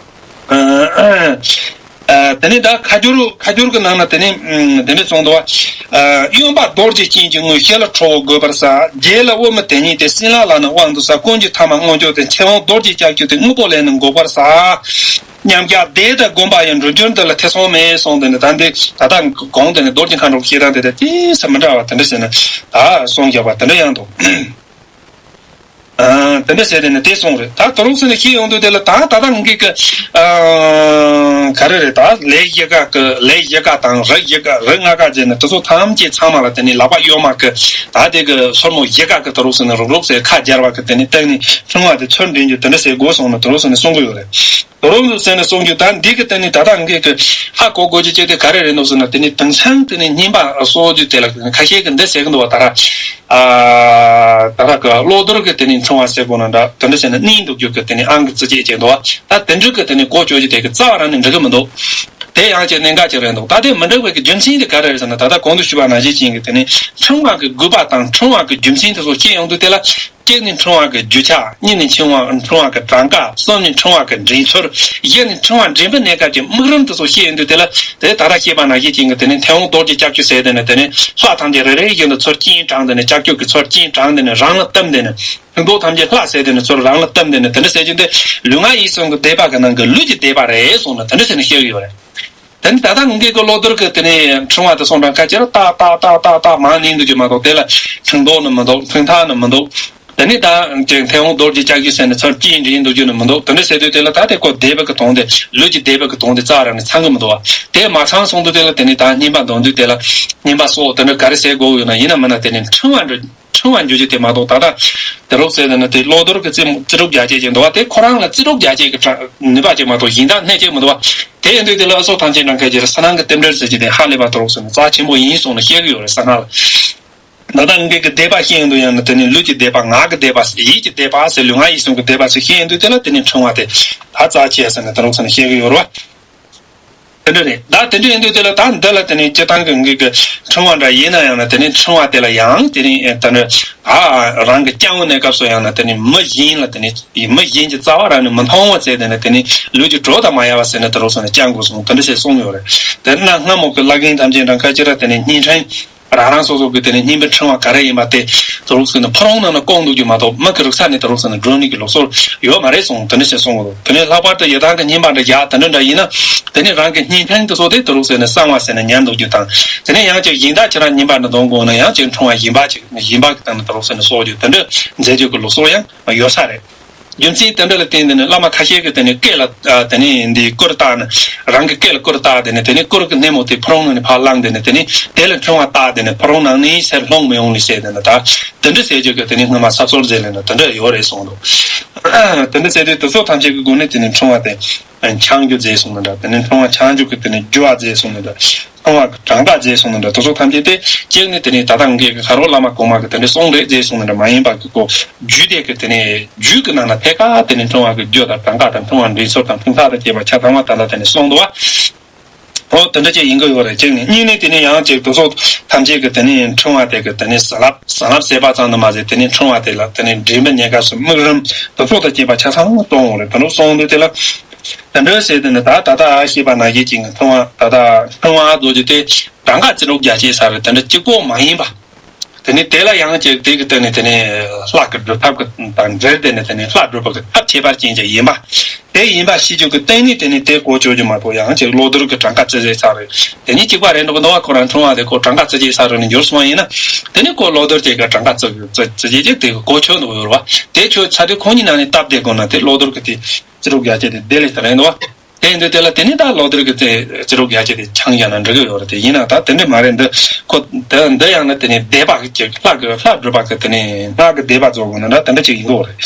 ཨ། ཨ། དེ་ནས་ད་ཁ་སྦྱོར་ཁ་སྦྱོར་གྱི་ནང་ན་དེ་ནས་ཨ་དེ་འདྲ་གསུངས་འདུག་བ། ཨ། གཡོན་པ་རྡོ་རྗེ་ཅན་གྱི་ངོས་ཞི་ལ་ཁྲོ་བོ་དགོད་པར་བྱ། རྒྱབ་ལ་དབུ་མ་དེ་ཉིད་དེ། སྲིན་ལག་ལ་ནི་དབང་དུ་བྱ། ཀུན་གྱི་ཐ་མ་མངོན་སྤྱོད་དེ། མཐེ་བོང་རྡོ་རྗེ་ལྕགས་ཀྱུ་དེ། དངོས་པོ་ལས་ནི་འགོག་པར་བྱ། མཉམ་གཞག་བཟླས་དང་བསྒོམ་པ་ཡི། འགྲུབ་འགྱུར་འདི་ལ་ཐེ་ཚོམ་མེད་གསུངས། དེ་ནས་ད་འདི་ད་ལྟ་གོང་དེ་ནས་རྡོ་རྗེ་མཁའ་འགྲོ་གི་བཤད་སྟངས་དེ་དང་ཏོག་ཙམ་མི་འདྲ་བ་དེ་འདྲ་ཟེར་ནས་ད་གསུངས་བཞག་པ་དེ་འདྲ་ཡང་འདུག་ཨ། དེ་འདྲ་བྱས་ཏེ་ནི་དེ་གསུངས་རེད། ད་དོ་རུང་ཟེར་ནས་བཤད་ཡོང་དུས་དེ་ལ་ད་ད་ལྟ་ངེད་ཀྱི་ཨ་ག་རེ་རེད། ད་ལས་བཞི་ཀ་གི་ལས་བཞི་ཀ་དང་རིགས་བཞི་ཀ་རིགས་ལྔ་ཀ་བྱས་ནས་དེ་ཚོ་ཐམས་ཅད་ཚང་མ་ལ་དེ་ནི་ལག་པ་གཡོན་མ་གི་ད་དེ་གི་སོར་མོ་བཞི་ཀ་གི་དོ་རུང་ཟེར་ནས་རུག་རུག་ཟེར་ཁ་སྦྱར་བ་གི་དེ་ནི་སྟེང་ནས་ཕྲེང་བ་དེ་ཚུར་འདྲེན་རྒྱུ་དེ་འདྲ་བྱེད་དགོས་གསུངས་ནས་དོ་རུང་ཟེར་ནས་གསུང་གི་ཡོད་རེད། དོ་རུང་ཟེར་ནས་གསུང་རྒྱུ་ད་འདི་གི་དེ་ནི་ད་ལྟ་ངེད་ཀྱི་ཧ་གོ་དགོས་རྒྱུ་བྱས་ཏེ་ག་རེ་རེད་འདུག་ཟེར་ན་དེ་ནི་དེང་སང་དེ་ནི་བསྙེན་པ་གསོག་རྒྱུ་དེ་ལ་ཁ་ཤས་ཀྱི་འདི་ཟེར་གི་འདུག་བ། ད་ར། ཨ། ད་ར་གི་གློག་རྡུལ་གི་དེ་ནི་ཕྲེང་བ་ཟེར་དགོས་ན་འདྲ་དེ་འདྲ་བྱས་ན་གནས་འདུག་རྒྱུ་གི་དེ་ནི་ཨང་གི་རྩི་བྱེད་ཅིག་འདུག་ད་དེ་འདྲ་གི་དེ་ནི་གོ་ཆོད་རྒྱུ་དེ་གི་རྩ་བ་རང་ནས་འགྲིག་གི་མི་འདུག་དེ་ཡང་ཅིག་གནད་འགག་ཅིག་རེད་འདུག་ད་དེ་མི་འགྲིག་པའི་གི་རྒྱུ་མཚན་དེ་ག་རེ་རེད་ཟེར་ན་ད་ལྟ་གོང་དུ་ཞུས་པ་ནང་བཞིན་ཅན་གི་དེ་ནི་ཕྲེང་བ་གི་དགོས་པ་དང་ཕྲེང་བ་གི་རྒྱུ་མཚན་དེ་ཚོ་བཤད་ཡོང་དུས་དེ་ལ་གཅིག་ནི་ཕྲེང་བ་གི་རྒྱུ་ཆ། གཉིས་ནི་ཕྲེང་བ་ཕྲེང་བ་གི་གྲངས་ཀ། གསུམ་ནི་ཕྲེང་བ་གི་འདྲེན་ཚུལ། བཞི་ནི་ཕྲེང་བ་འདྲེན་པའི་གནས་སྐབས་ཀྱི་དམིགས་རིམ་དེ་ཚོ་བཤད་ཡོང་དུས་དེ་ལ་དེ་ད་ལྟ་བཤད་པ་ནང་བཞིན་ཅན་གི་དེ་ནི་མཐེ་བོང་རྡོ་རྗེ་ལྕགས་ཀྱུ་ཟེར་དེ་ནི་དེ་ནི་ལྷ་ཐམས་ཅད་རེ་རེ་བཞིན་དུ་ཚུར་བསྐྱིལ་དྲངས་དེ་ནི་ལྕགས་ཀྱུ་གི་ཚུར་བསྐྱིལ་དྲངས་དེ་ནི་རང་ལ་གཏམས་དེ་ནི། ཕུང་པོ་ཐམས་ཅད་ལྷ་ཟེར་དེ་ནི་ཚུར་རང་ལ་གཏམས་དེ་ནི་དེ་འདྲ་ཟེར་རྒྱུ་འདི་ལུས་ངག་ཡིད་གསུམ་གྱི་བཟླས་པ་གི་ནང་གི་ལུས་ཀྱི་བཟླས་པ་རེད་གསུངས་ནས་དེ་འདྲ་ཟེར་ནས་བཤད་ཀྱི་ཡོད་རེད། དེ་ནི་ད་ལྟ་ངེད་ཀྱི་གློག་རྡུལ་གྱི་དེ་ནས་ཕྲེང་བ་དེ་སོང་གྲངས་ཁ་ཅིག་ལ་ཏག་ཏག་ཏག་ཏག་ཏག་མར་གནོན་འདུག་རྒྱུ་མ་གཏོགས་དེ་ལ་ཕྲེང་རྡོག་ནི་མི་འདུག་ཕྲེང་ཐག་ནི་མི་འདུག་དེ་ནི་ད་ཅིག་མཐེ་བོང་རྡོ་རྗེ་ལྕགས་ཀྱུ་ཟེར་ནས་ཚུར་བསྐྱིལ་འདྲེན་འདུག་རྒྱུ་ནི་མི་འདུག་དེ་འདྲ་ཟེར་དུས་དེ་ལ་ད་དེ་ཁོ་བཟླས་པ་གི་དོན་དེ་ལུས་ཀྱི་བཟླས་པ་གི་དོན་དེ་རྩ་རང་ནས་ཚང་གི་མི་འདུག་བ། དེ་མ་ཚང་སོང་དུས་དེ་ལ་དེ་ནི་ད་བསྙེན་པ་འདོན་དུས་དེ་ལ་བསྙེན་པ་སོགས་དེ་འདྲ་ག་རེ་ཟེར་དགོས་ཡོད་ན་ཡིན་ན་མིན་ན་དེ་ནི་ཕྲེང་བ་འདྲ། ཕྲེང་བ་འཇུ་རྒྱུ་དེ་མ་གཏོགས་ད་ལྟ་དེ་རོགས་ཟེར་ན་དེ་གློག་རྡུལ་གྱི་རྩིས་རྩིས་དྲུག་རྒྱ་ཆེ་ཅིག་འདུག་བ། དེ་ཁོ་རང་ལ་རྩིས་དྲུག་རྒྱ་ཆེ་གི་ནུས་པ་ཅིག་མ་གཏོགས་གཞན་དག་གནད་ཅིག་མི་འདུག་བ། དེ་ཡིན་དུས་དེ་ལ་ཨ་སོགས་ཐམས་ཅད་ནང་ཁ་ཅིག་ཕྱི་ནང་གི་རྟེན་འབྲེལ་ཟེར་གྱི་དེ་ཧ་ལས་པ་དེ་རོགས་ཟེར་ན་རྩ་ཆེན་པོ་ཡིན་གསུངས་ནས་བཤད་གི་ཡོད་རེད་ས་ན་ལ། ད་ལྟ་ངེད་ཀྱི་བཟླས་པ་བཤད་ཡོང་དུས་ཡང་ན་དེ་ནི་ལུས་ཀྱི་བཟླས་པ་ངག་གི་བཟླས་པ་ཡིད་ཀྱི་བཟླས་པ་ཟེར་ལུས་ངག་ཡིད་གསུམ་གྱི་བཟླས་པ་ཟེར་བཤད་ཡོང་དུས་དེ་ལ་དེ་ནི་ཕྲེང་བ་དེ་ད་རྩ་ཆེ་ཟེར་ནས་དེ་རོགས་ཟེར་ནས་བཤད་གི་ཡོད་རེད་བ། དེ་འདྲ་རེད། ད་དེ་འདྲ་ཡིན་དུས་དེ་ལ་ད་འདི་ལ་དེ་ནས་སྤྱིར་བཏང་གི་ངེད་ཀྱི་ཕྲེང་བ་འདྲ་ཡིན་ན་ཡང་ན་དེ་ནས་ཕྲེང་བ་དེ་ལ་ཡང་དེ་ནས་ད་ནི་ཨ་རང་གི་བརྐྱང་བའི་གནས་སྐབས་སུ་ཡང་ན་དེ་ནས་མི་གཞན་ལ་དེ་ནས་མི་གཞན་གྱི་རྩ་བ་རང་ནས་མི་མཐོང་བ་བྱས་དེ་ནས་དེ་ནས་ལུས་ཀྱི་གྲོགས་དང་མ་ཡལ་བ་ཟེར་ནས་དེ་རོགས་ཟེར་ནས་བརྐྱང་དགོས་གསུངས་དེ་འདྲ་བྱས་གསུངས་ཡོད་རེད། དེ་ན་སྔ་མོ་གི་བླ་རྒན་ཐམས་ཅད་འདྲ་ཁ་ཅིག་ར་དེ་ནས་བསྙེན་ཕྲེང་། རང་རང་སོ་སོ་གི་དེ་ནས་བསྙེན་པའི་ཕྲེང་བ་ག་རེ་ཡིན་པ་དེ་དུ་རུག་ཟེར་ནས་ཕ་རོང་ནང་ན་བསྐོང་འདུག་རྒྱུ་མ་གཏོགས་མི་གི་རིག་ས་ནས་དུ་རུག་ཟེར་ནས་འགྲོ་ནི་གི་ལུགས་སྲོལ་ཡོད་མ་རེད་གསུངས། དེ་འདྲ་ཞིག་གསུངས་གི་འདུག་དེ་ནས་ལྷག་པར་དུ་ཡི་དམ་གི་བསྙེན་པ་འདྲ་རྒྱག་དེ་འདྲ་འདྲ་ཡིན་ན་དེ་ནས་རང་གི་བསྙེན་ཕྲེང་དེ་ཚོ་དེ་དུ་རུག་ཟེར་ནས་གསང་བ་ཟེར་ནས་ཉར་འདུག་རྒྱུ་དང་དེ་ནས་ཡང་ཅིག་གཞན་དག་ཁྱེད་རང་བསྙེན་པ་འདྲ་གཏོང་དགོས་ན་ཡང་ཅིག་ཕྲེང་བ་གཞན་པ་ཅིག་གཞན་པ་གི་སྟེང་ནས་དུ་རུག་ཟེར་ནས་གསོག་རྒྱུ་དེ་འདྲ་མཛད་རྒྱུ་གི་ལུགས་སྲོལ་ཡང་ཡོད་ས་རེད། རྒྱུ་མཚན་དེ་འདྲ་ལ་བརྟེན་ཏེ་ནི་བླ་མ་ཁ་ཤས་ཀྱིས་དེ་ནི་སྐེ་ལ་ཨ་དེ་ནི་འདི་སྐུར་བཏགས་ནི་རང་གི་སྐེ་ལ་སྐུར་བཏགས་དེ་ནི་དེ་ནི་སྐུར་གྱི་སྣེ་མོ་དེ་ཕ་རོང་ནང་ནས་ཕར་བླངས་དེ་ནི་དེ་ནི་དེ་ལ་ཕྲེང་བ་བཏགས་དེ་ནི་ཕ་རོང་ནང་ནས་ཕྱིར་ལྷུང་མི་ཡོང་ནི་བྱས་དེ་ནི་ད་དེ་འདྲ་བྱས་རྒྱུ་གི་དེ་ནི་སྔོན་མ་ས་སོར་མཛད་ལས་ནི་དེ་འདྲ་ཡོད་རེད་གསུངས་འདུག་དེ་འདྲ་བྱས་དུས་དེ་ཚོ་ཐམས་ཅད་ཀྱི་སྒོ་ནས་དེ་ནི་ཕྲེང་བ་དེ་འཆང་རྒྱུ་མཛད་གསུངས་ནི་འདྲ། དེ་ནི་ཕྲེང་བ་འཆང་རྒྱུ་གི་དེ་ནི་རྒྱུ་བ་མཛད་གསུངས་ནི་འདྲ། ཚང་བ་གྲངས་ཀ་བརྗེས་སོང་ནི་འདྲ། དེ་ཚོ་ཐམས་ཅད་དེ་གཅིག་ནི་དེ་ནས་ད་ལྟ་ངེད་ཀྱི་ཁ་རོག་བླ་མ་གོང་མ་གི་དེ་འདྲའི་གསུང་རེད་བརྗེས་སོང་ནི་འདྲ་མ་ཡིན་པ་གི་ཀོ་རྒྱུད་དེ་གི་དེ་ནས་རྒྱུད་ཀྱི་ནང་ན་ཐད་ཀར་དེ་ནས་ཕྲེང་བ་གི་རྒྱུ་དང་གྲངས་ཀ་དང་ཕྲེང་བ་འདྲེན་ཚུལ་དང་ཕྲེང་ཐག་དང་བཅས་པ་ཆ་ཚང་བ་ད་ལྟ་དེ་ནས་གསུངས་འདུག་བ། འོ་དེ་འདྲ་ཅིག་ཡིན་གི་ཡོད་རེད། གཅིག་ནི་གཉིས་ནི་དེ་ནས་ཡང་ཅིག་དེ་ཚོ་ཐམས་ཅད་ཀྱི་དེ་ནས་ཕྲེང་བ་དེ་གི་དེ་ནས་བྱིན་རླབས་བྱིན་རླབས་ཟེར་བ་ཙམ་དུ་མ་ཟད་དེ་ནས་ཕྲེང་བ་དེ་ལ་དེ་ནས་འདྲེན་པའི་གནས་སྐབས་སུ་དམིགས་རིམ་དེ་ཚོ་དང་བཅས་པ་ཆ་ཚང་གཏོང་འོང་རེད། དེ་འདྲ་གསུངས་འདུག་དེ་ལ། དེ་འདྲ་ཟེར་དེ་ནི་ད་ད་ལྟ་ཤེས་པ་ན་གཞི་ཅིག་གི་མཐོང་བ་ད་ལྟ་མཐོང་བ་རྡོ་རྗེ་དེ་གྲངས་ཀ་ཅི་ལོག་རྒྱ་ཆེ་ས་རེད། དེ་འདྲ་གཅིག་པོ་མ་ཡིན་པ། དེ་ནི་དེ་ལ་ཡང་ཅིག་དེ་གི་སྟེང་ནས་དེ་ནི་ལྷ་གི་སྒྲུབ་ཐབས་ཀྱི་དང་འབྲེལ་ཏེ་ནི་དེ་ནི་ལྷ་སྒྲུབ་པ་གི་ཐབས་ཁྱད་པར་ཅན་ཅིག་ཡིན་པ། དེ་ཡིན་པ་ཤེས་རྒྱུ་གི་སྟེང་ནས་དེ་ནི་དེ་གོ་ཆོད་རྒྱུ་མ་གཏོགས་ཡང་ཅིག་གློག་རྡུལ་གི་གྲངས་ཀ་ཅི་ཟེར་ས་རེད། དེ་ནི་གཅིག་པ་རེད་འདུག་གི་འདུག་བ། ཁོ་རང་མཐོང་བ་དེ་ཁོ་གྲངས་ཀ་ཅི་ཟེར་ས་རེད་ནི་འགྱུར་སོང་བ་ཡིན་ན། དེ་ནི་ཁོ་གློག་རྡུལ་ཅིག་གི་གྲངས་ཀ་ཅི་ཅི་ཅིག་དེ་གོ་ཆོད་འདུག་ཡོད་རེད་བ། དེ་ཆོད་ཚར་དུས་ཁོང་གཉིས་ནང་ནས་སྟབས་བདེ་དགོས་ན་དེ་གློག་རྡུལ་གི་དེ། ཅི་རུག་རྒྱ་ཆེ་དེ་དེ་ལས་ད་རེད་འདུག་བ། དེ་ཡིན་དུས་དེ་ལ་དེ་ནི་ད་ལོ་དེར་གི་དེ་ཅི་རུག་རྒྱ་ཆེ་དེ་ཆང་རྒྱག་ན་འགྲིག་གི་ཡོད་རེད། དེ་ཡིན་ན་ད་དེ་འདྲ་མ་རེད། འདི་ཁོ་དེ་འདི་ཡང་ན་དེ་ནི་སྡེ་པ་གི་ཅིག་ལྷ་གི་ལྷ་སྒྲུབ་པ་གི་དེ་ནི་སྔགས་གི་སྡེ་པ་རྫོགས་དགོས་ན་འདྲ་དེ་འདྲ་ཅིག་ཡིན་གོ་རེད།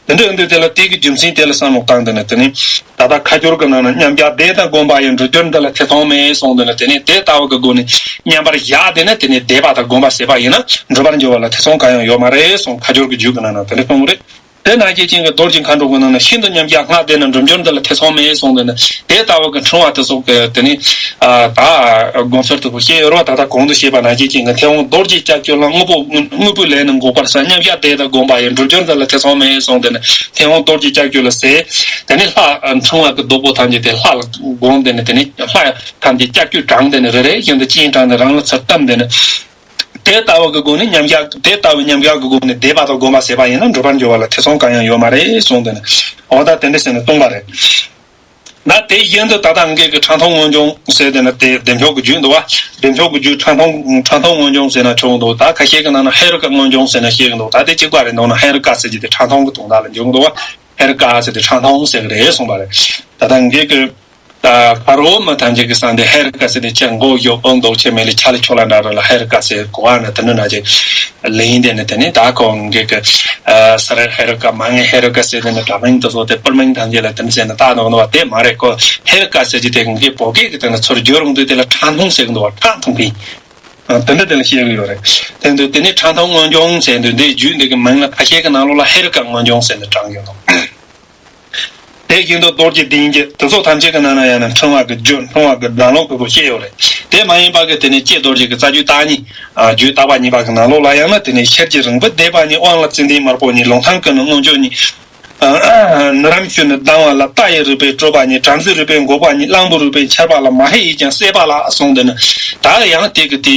དེ་འདྲ་ཡིན་དུས་དེ་ལ་དེ་གི་རྒྱུ་མཚན་དེ་ལ་བསམ་བློ་བཏང་དེ་ནི་དེ་ནི་ད་ལྟ་ཁ་སྦྱོར་གི་ནང་ན་མཉམ་གཞག་སྡེ་དང་སྒོམ་པ་ཡི་འགྲོ་སྦྱོར་འདི་ལ་ཐེ་ཚོམ་མེད་གསུངས་དེ་ནི་དེ་ནི་དེ་ལྟ་བུ་གི་སྒོ་ནས་མཉམ་པར་བཞག་དེ་ནི་དེ་ནི་སྡེ་པ་དང་སྒོམ་པ་ཟེར་བ་ཡིན་ན་འགྲུབ་པར་འགྱུར་བ་ལ་ཐེ་ཚོམ་གང་ཡང་ཡོད་མ་རེད་གསུངས། ཁ་སྦྱོར་གི་རྒྱུད་གི་ནང་ན་དེ་འདྲ་གསུངས་རེད། དེ་ནང་བཞིན་ཅན་གྱི་རྡོ་རྗེ་མཁའ་འགྲོ་གི་ནང་ན་ཤིན་ཏུ་མཉམ་གཞག་སྔགས་བཟླས་ན་འགྲུབ་འགྱུར་འདི་ལ་ཐེ་ཚོམ་མེད་གསུངས་ཏེ་ནི་དེ་ལྟ་བུ་གི་ཕྲེང་བ་དེ་སོགས་ཀྱི་དེ་ནི་ད་དགོངས་ཚུལ་དུ་བཤད་ཡོད་རེད་བ། ད་ལྟ་གོང་དུ་བཤད་པ་ནང་བཞིན་ཅན་གྱི་མཐེ་བོང་རྡོ་རྗེ་ལྕགས་ཀྱུ་ལ་དངོས་པོ་དངོས་པོའི་ལས་ནི་འགོག་པར་བྱ། མཉམ་གཞག་བཟླས་དང་སྒོམ་པ་ཡི་འགྲུབ་འགྱུར་འདི་ལ་ཐེ་ཚོམ་མེད་གསུངས་ཏེ་ནི་མཐེ་བོང་རྡོ་རྗེ་ལྕགས་ཀྱུ་ལ་ཟེར། དེ་ནི་ལྷ་ཕྲེང་བ་གི་རྡོག་པོ་ཐམས་ཅད་དེ་ལྷ་ལ་བསྒོམས་ཏེ་ནི་དེ་ནི་ལྷ་ཐམས་ཅད་ལྕགས་ཀྱུས་དྲངས་ཏེ་ནི་རེ་རེ་བཞིན་དུ་སྤྱན་དྲངས་ཏེ་རང་ལ་ཚུར་བསྟིམས་ཏེ་ནི། དེ་ལྟ་བུ་གི་སྒོ་ནས་མཉམ་གཞག་དེ་ལྟ་བུ་མཉམ་གཞག་གི་སྒོ་ནས་སྡེ་པ་དང་སྒོམ་པ་ཟེར་བ་ཡིན་ན་འགྲུབ་པར་འགྱུར་བ་ལ་ཐེ་ཚོམ་གང་ཡང་ཡོད་མ་རེད་གསུངས་ཏེ་ནི། འོ་ད་དེ་འདྲ་ཟེར་ནས་སྟོང་པ་རེད། ད་དེ་བཞིན་དུ་ད་ལྟ་ངེད་ཀྱི་ཁྲག་འཐུང་མངོན་འབྱུང་ཟེར་དེ་ནི་དེ་བདེ་མཆོག་གི་རྒྱུད་འདུག་བ། བདེ་མཆོག་གི་རྒྱུད་ཁྲག་འཐུང་ཁྲག་འཐུང་མངོན་འབྱུང་ཟེར་ན་ཆོག་འདུག་ད་ཁ་ཤས་ཀྱི་ནང་ན་ཧེ་རུ་ཀ་མངོན་འབྱུང་ཟེར་ན་བཤད་ཀྱི་འདུག་ད་དེ་གཅིག་པ་རེད་འདུག་ན་ཧེ་རུ་ཀ་ཟེར་གྱི་དེ་ཁྲག་འཐུང་གི་དོན་དག་ལ་འཇུག་འདུག་བ། ཧེ་རུ་ཀ་ཟེར་དེ་ཁྲག་འཐུང་ཟེར་གི་རེད་གསུངས་པ་རེད། ད་ལྟ་ངེད་ཀྱི་ད་ཕ་རོལ་མི་ཐམས་ཅད་ཀྱི་བསམ་དེ་ཧེ་རུ་ཀ་ཟེར་དེ་ཁྱེད་མགོ་གཡོག་ཨོ་མདོག་ཆེ་མེད་ལ་ཆ་ལ་ཆོ་ལ་འདྲ་ར་ལ་ཧེ་རུ་ཀ་ཟེར་གོ་བ་ན་དེ་འདྲ་ན་ཅིག་ལེན་དེ་ནི་དེ་ནི་ད་ཁོ་ངེད་ཀྱི་ཨ་ས་ར་ཧེ་རུ་ཀ་མ་ངེ་ཧེ་རུ་ཀ་ཟེར་དེ་ནི་དྲ་མིང་དུ་བཟོ་དེ་པུར་མིང་ཐམས་ཅད་ལ་དེ་ནི་ཟེར་ན་ད་ནོ་ནོ་བ་དེ་མ་རེད། ཁོ་ཧེ་རུ་ཀ་ཟེར་གྱི་དེ་ངེད་བོད་སྐད་ཀྱི་དེ་ནི་ཚུར་བསྒྱུར་རུང་དུས་དེ་ལ་ཁྲག་འཐུང་ཟེར་གི་འདུག་བ། ཁྲག་འཐུང་གི་ཨ་དེ་འདྲ་དེ་ལ་བཤད་གི་ཡོད་རེད། དེ་འདུག་དེ་ནི་ཁྲག་འཐུང་མངོན་འབྱུང་ཟེར་འདུག་འདི་རྒྱུད་འདི་གི་མིང་ལ་ཁ་ཤས་ཀྱི་ནང་ལོགས་ལ་ཧེ་རུ་ཀ་མངོན་འབྱུང་ཟེར་ནས་དྲངས་ཡོད་དོ། དེ་བཞིན་དུ་རྡོ་རྗེ་གདན་བཞི་དེ་ཚོ་ཐམས་ཅད་ཀྱི་ནང་ན་ཡང་ན་ཕྲེང་བ་གི་རྒྱུད་ཕྲེང་བ་གི་གདན་ལོག་དེ་ཚོ་བཤད་ཡོད་རེད། དེ་མ་ཡིན་པ་གི་དེ་ནི་ལྕེ་རྡོ་རྗེ་གི་རྩ་རྒྱུད་བརྟག་གཉིས་ཨ་རྒྱུད་བརྟག་པ་གཉིས་པ་གི་ནང་ལོགས་ལ་ཡང་ན་དེ་ནི་ཤེར་གྱི་རིང་པོ་བཟླས་པ་གཉིས། དབང་ལ་ཙནྡན་དམར་པོ་གཉིས། ལུང་ཐང་ཀུན་ནས་མངོན་སྤྱོད་གཉིས། ཨ་ནི་རམ་ཤུ་ནི་ལྡང་བ་ལ་རྟ་ཡི་རིགས་པས་སྤྲོས་པ་གཉིས། བྲམ་ཟེའི་རིགས་པས་འགོག་པ་གཉིས། གླང་པོའི་རིགས་པས་འཕྱར་པ་ལ། མ་ཧེ་ཡིས་ཀྱང་བསད་པ་ལ་གསུངས་ཏེ་ནི་ད་ཡང་དེ་གི་དེ་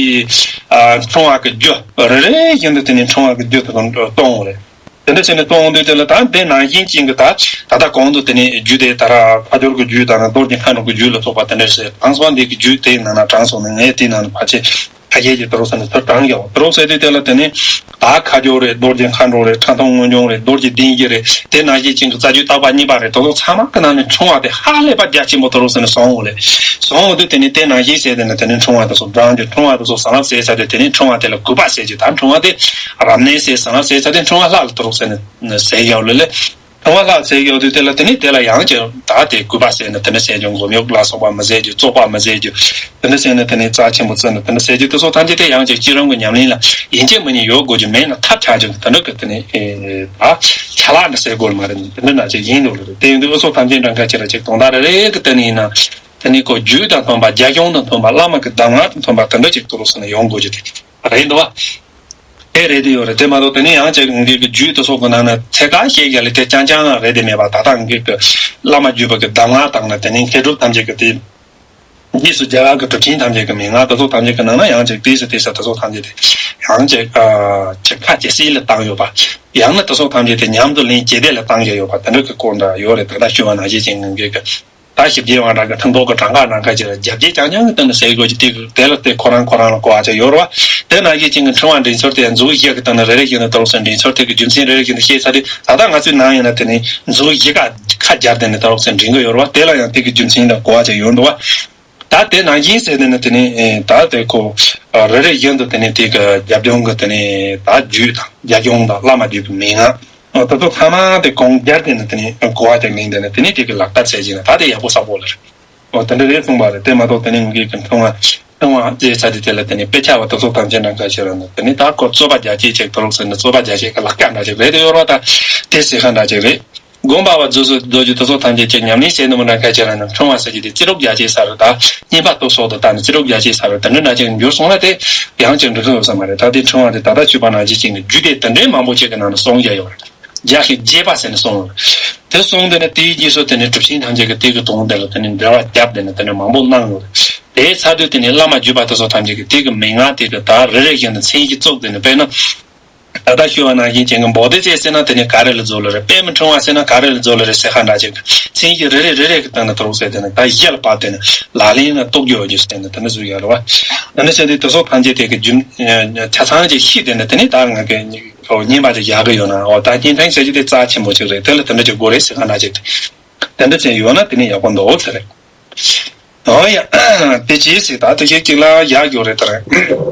ཨ་ཕྲེང་བ་གི་རྒྱུད་རེ་རེ་བཞིན་དུ་དེ་ནི་ཕྲེང་བ་གི་རྒྱུད་དེ་གཏོང་བ་རེད། དེ་འདྲ་བྱས་ནས་གཏོང་འོང་དུས་དེ་ལ་ད་དེ་ནང་བཞིན་ཅན་གྱི་ད་ད་ལྟ་གོང་དུ་དེ་ནས་རྒྱུད་དེ་ད་ར་ཕ་སྦྱོར་གྱི་རྒྱུད་དང་རྡོ་རྗེ་མཁའ་འགྲོ་གི་རྒྱུད་ལ་སོགས་པ་དེ་འདྲ་ཞིག་གང་སོང་འདི་གི་རྒྱུད་དེའི་ནང་ན་དྲངས་སོང་ནས་ངས་དེའི་ནང་ན་ཕལ་ཆེར་ཕ་རྒྱལ་གྱི་དུ་རུ་ས་ནས་ཚུར་དྲངས་ཡོད། དུ་རུ་ས་དེ་དེ་ལ་དེ་ནས་ད་ཁ་སྦྱོར་རེད། རྡོ་རྗེ་མཁའ་འགྲོ་རེད། ཁྲག་འཐུང་མངོན་འབྱུང་རེད། རྡོ་རྗེ་གདན་བཞི་རེད། དེ་ནང་བཞིན་ཅན་གྱི་རྩ་རྒྱུད་བརྟག་པ་གཉིས་པ་རེད། དེ་ཚོ་ཚང་མ་གི་ནང་ནས་ཕྲེང་བ་དེ་ཧ་ལས་པ་རྒྱ་ཆེན་པོ་དུ་རུ་ས་ནས་སོང་འོང་ལས་སོང་འོང་དུས་དེ་ནས་དེ་ནང་བཞིན་ཟེར་དེ་ནས་དེ་ནས་ཕྲེང་བ་དེ་ཚོ་བགྲང་རྒྱུ། ཕྲེང་བ་དེ་ཚོ་བྱིན་རླབས་ཟེར་ས་དེ་དེ་ནས་ཕྲེང་བ་དེ་ལ་གུས་པ་ཟེར་རྒྱུ། ད་ཕྲེང་བ་དེ་རབ་གནས་ཟེར་བྱིན་རླབས་ཟེར་ས་དེ་ཕྲེང་བ་ལྷ་ལ་དུ་རུ་ས་ནས། ཟེར་ཡོད་ལ་ལས། ཕྲེང་བ་ལྷ་ཟེར་ཡོད་དུས་དེ་ལ་དེ་ནི་དེ་ལ་ཡང་ཅིག་ད་དེ་གུས་པ་ཟེར་ནས་དེ་འདྲ་ཟེར་རྒྱུ། མགོ་རྙོག་ལ་སོགས་པ་མི་ཟེར་རྒྱུ། བཙོག་པ་མི་ཟེར་རྒྱུ། དེ་འདྲ་ཟེར་ནས་དེ་ནི་རྩ་ཆེན་པོ་བརྩི་ནས་དེ་འདྲ་ཟེར་རྒྱུ་དེ་ཚོ་ཐམས་ཅད་དེ་ཡང་ཅིག་སྤྱི་རོམ་གྱི་ཉམས་ལེན་ལ་ཡིན་གཅིག་མིན་གཉིས་ཡོད་དགོས་རྒྱུ་མེད་ན་ཐབས་ཆག་རྒྱུ་དེ་འདྲ་གི་དེ་ནི་ཨེ་ད་ཆ་ལག་འདྲ་ཟེར་དགོས་མ་རེད། དེ་འདྲ་ན་ཅིག་ཡིན་འདུག་ལ་རེད། དེ་ཡིན་དུས་འུ་ཚོ་ཐམས་ཅད་འདྲ་འགའ་ཅིག་ལ་ཅིག་དོན་དག་རེ་རེ་གི་སྟེང་ནས་ཡིན་ན་དེ་ནི་ཁོ་རྒྱུད་དང་མཐུན་པ། རྒྱ་གཞུང་དང་མཐུན་པ། བླ་མ་གི་གདམས་ངག་དང་མཐུན་པ་དེ་འདྲ་ཅིག་དུ་རུ་ས་ནས་ཡོང་དགོས་རྒྱུ་དེ། རེད་འདུག་བ། དེ་རེད་དེ་ཡོད་རེད། དེ་མ་གཏོགས་དེ་ནས་ཡང་ཅིག་འདི་གི་རྒྱུད་དེ་ཚོ་གི་ནང་ན་ཐད་ཀར་བཤད་རྒྱུ་ལས་དེ་རྐྱང་རྐྱང་རེད་དེ་མེད་པ། ད་ལྟ་འདི་གི་བླ་མ་བརྒྱུད་པ་གི་གདམས་ངག་དང་ན་དེ་ནས་མཁས་གྲུབ་ཐམས་ཅད་ཀྱི་དེ་ རྗེས་སུ་རྒྱལ་བ་གི་གྲུབ་ཆེན་ཐམས་ཅད་ཀྱི་མན་ངག་དེ་ཚོ་ཐམས་ཅད་ཀྱི་ནང་ན་ཡང་ཅིག་དེ་སུ་དེ་སུ་དེ་ཚོ་ཐམས་ཅད་དེ་ཡང་ཅིག་ཨ་ཅིག་ཁ་ཅིག་གསེར་ལ་བཏང་ཡོད་པ། ཡང་ན་དེ་ཚོ་ཐམས་ཅད་དེ་ཉམས་སུ་ལེན་བྱེད་གཏེ་ལ་བཏང་བཞག་ཡོད་པ་དེ་འདྲ་གི་སྐོར་འདྲ་ཡོད་རེད། ད་ལྟ་ཞུ་བ་ནང་བཞིན་ཅན་གྱི་གི་ད་ཞིབ་རྒྱས་དབང་དྲག་གི་ཐུན་མོང་གི་གྲངས་ཀ་ནང་ཁ་ཅིག་ལ་རྒྱབ་རྒྱས་རྐྱང་རྐྱང་གི་སྟེང་ནས་ཟེར་དགོས་ཀྱི་དེ་གི་དེ་ལ་དེ་ཁོ་རང་ཁོ་རང་ལ་གོ་བ་ཅིག་ཡོད་རེད་བ། དེ་ནང་བཞིན་ཅན་གྱི་ཕྲེང་བ་འདྲེན་ཚུལ་དེ་མཛོད་བཞི་གི་སྟེང་ནས་རེ་རེ་བཞིན་དུ་དེ་རོགས་ཟེར་འདྲེན་ཚུལ་དེ་གི་རྒྱུ་མཚན་རེ་རེ་བཞིན་དུ་བཤད་ཚར་ཏེ། ད་ལྟ་ང་ཚོའི་ནང་ཡིན་ན་དེ་ནི་མཛོད་བཞི་ཀ་ཁ་སྦྱར་ཏེ་ནས་དེ་རོགས་ཟེར་འདྲེན་གི་ཡོད་རེད་བ། དེ་ལ་ཡང་དེ་གི་རྒྱུ་མཚན་དང་གོ་བ་ཅིག་ཡོད་འདུག་བ། ད་དེ་ནང་བཞིན་ཟེར་དེ་ནི་དེ་ནི་ཨེ་ད་དེ་ཁོ་ཨ་རེ་རེ་བཞིན་དུ་དེ་ནི་དེ་གི་རྒྱབ་ལྗོངས་གི་དེ་ནི་ད་རྒྱུད་དང་རྒྱ་གཞུང་དང་བླ་མ་རྒྱུད་ཀྱི་མན་ངག་ཨ་དེ་ཚོ་ཚང་མ་དེ་གོང་སྦྱར་དེ་ནི་དེ་ནི་གོ་བ་ཅིག་ལེན་དེ་ནི་དེ་ནི་དེ་གི་ལག་བསྟར་བྱས་ཀྱི་ན་ད་དེ་ཡག་པོ་ས་པོ་ལ་རེད། ཨོ་དེ་འདྲ་རེད་གསུངས་པ་རེད། དེ་མ་གཏོགས་དེ་ནི་ངེད་ཀྱི་ཕྲེང་བ་ཕྲེང་བ་ཅེས་བྱ་དེ་དེ་ལ་དེ་ནི་དཔེ་ཆ་བ་དེ་ཚོ་ཐམས་ཅད་ནང་ཁ་ཤས་ར་ནི་དེ་ནི་ད་ཁོ་རྩོད་པ་རྒྱ་ཆེ་ཅིག་དེ་རོགས་ཟེར་ནི་རྩོད་པ་རྒྱ་ཆེ་གི་ལག་ཀ་འདྲ་ཅིག་རེད་དེ་ཡོད་རོགས་ད་དེ་ཟེར་ཁ་འདྲ་ཅིག་རེད། དགོངས་པ་བ་རྫོགས་སུ་རྫོགས་རྒྱུ་དེ་ཚོ་ཐམས་ཅད་ཀྱི་ཉམས་ལེན་བྱེད་ནི་མི་འདྲ་ཁ་ཤས་ར་ནི་ཕྲེང་བ་ཟེར་རྒྱུ་དེ་རྩིས་རོགས་རྒྱ་ཆེ་ས་རུ་ད་བསྙེན་པ་སྟོབས་སོགས་དང་ད་ནི་རྩིས་རོགས་རྒྱ་ཆེ་ས་རུ་དེ་འདྲ་འདྲ་ཅིག་འགྱུར་སོང་ན་དེ་ཡང་ཅིག་འགྲིག་གི་ཡོད་ས་མ་རེད། ད་དེ་ཕྲེང་བ་དེ་ད་ལྟ་ཞུས་པ་ནང་བཞིན་ཅིག་ནི་རྒྱུད་སྡེ་དེ་འདྲའི་མང་པོ་ཅིག་གི་ནང་ནས་གསུངས་བཞག་ཡོད་རེད། རྒྱ་ཞིག་རྒྱས་པ་ཟེར་ནས་གསུངས་ཡོད་རེད། དེ་གསུངས་དེ་ནས་དེའི་རྗེས་སུ་དེ་ནས་གྲུབ་ཆེན་ཐམས་ཅད་ཀྱི་དེ་གི་དོན་དེ་ལ་དེ་ནས་འགྲེལ་བ་བརྒྱབ་དེ་ནས་དེ་ནས་མང་པོ་གནང་ཡོད་རེད། དེའི་ཚར་དུས་དེ་ནས་བླ་མ་བརྒྱུད་པ་དེ་ཚོ་ཐམས་ཅད་ཀྱི་དེ་གི་མན་ངག་དེ་གི་ད་རེ་རེ་བཞིན་དུ་མཚན་གཞི་བཙུགས་དེ་ནས་དཔེར་ན། ད་ལྟ་ཞུས་པ་ནང་བཞིན་ཅན་གྱི་བོ་དྷི་ཙེ་ཟེར་ན་དེ་ནས་ག་རེ་ལ་རྫོགས་ལ་རེད། པདྨ་ཕྲེང་བ་ཟེར་ན་ག་རེ་ལ་རྫོགས་ལ་རེད་ཟེར་ཁ་འདྲ་ཅིག་མཚན་གཞི་རེ་རེ་རེ་རེ་གི་སྟེང་ནས་དེ་རོགས་ཟེར་དེ་ནས་ད་གཞི་ལ་བབས་དེ་ནས་ལག་ལེན་ལ་གཏོད་རྒྱུ་ཡོད་རྒྱུ་ཟེར་ནས་དེ་འདྲ་བཟོས་ཡོད་རེད་བ། དེ་འདྲ་བྱས་ཏེ་དེ་ཚོ་ཐམས་ཅད་དེ་གི་རྒྱུ་ཆ་ཚང་ཅིག་ཤེས་དེ་ནས་དེ་ནས་ད་ང་གི་བསྙེན་པ་ཅིག་བཞག་གི་ཡོད་ན། འོ་ད་སྐྱེ་ཕྲེང་ཟེར་རྒྱུ་དེ་རྩ་ཆེན་པོ་ཅིག་རེད། དེ་ལ་དེ་འདྲ་ཅིག་དགོས་རེད་ཟེར་ཁ་འདྲ་ཅིག་དེ་འདྲ་བྱས་ཡོད་ན་དེ་ནས་ཡག་པོ་འདུག་ཟེར་རེད། འོ་ཡ། དེ་ཅིའི་ཟིག་ད་དེ་ཞིག་གཅིག་ལ་ཡག་ཡོད་རེད་ད་རེད།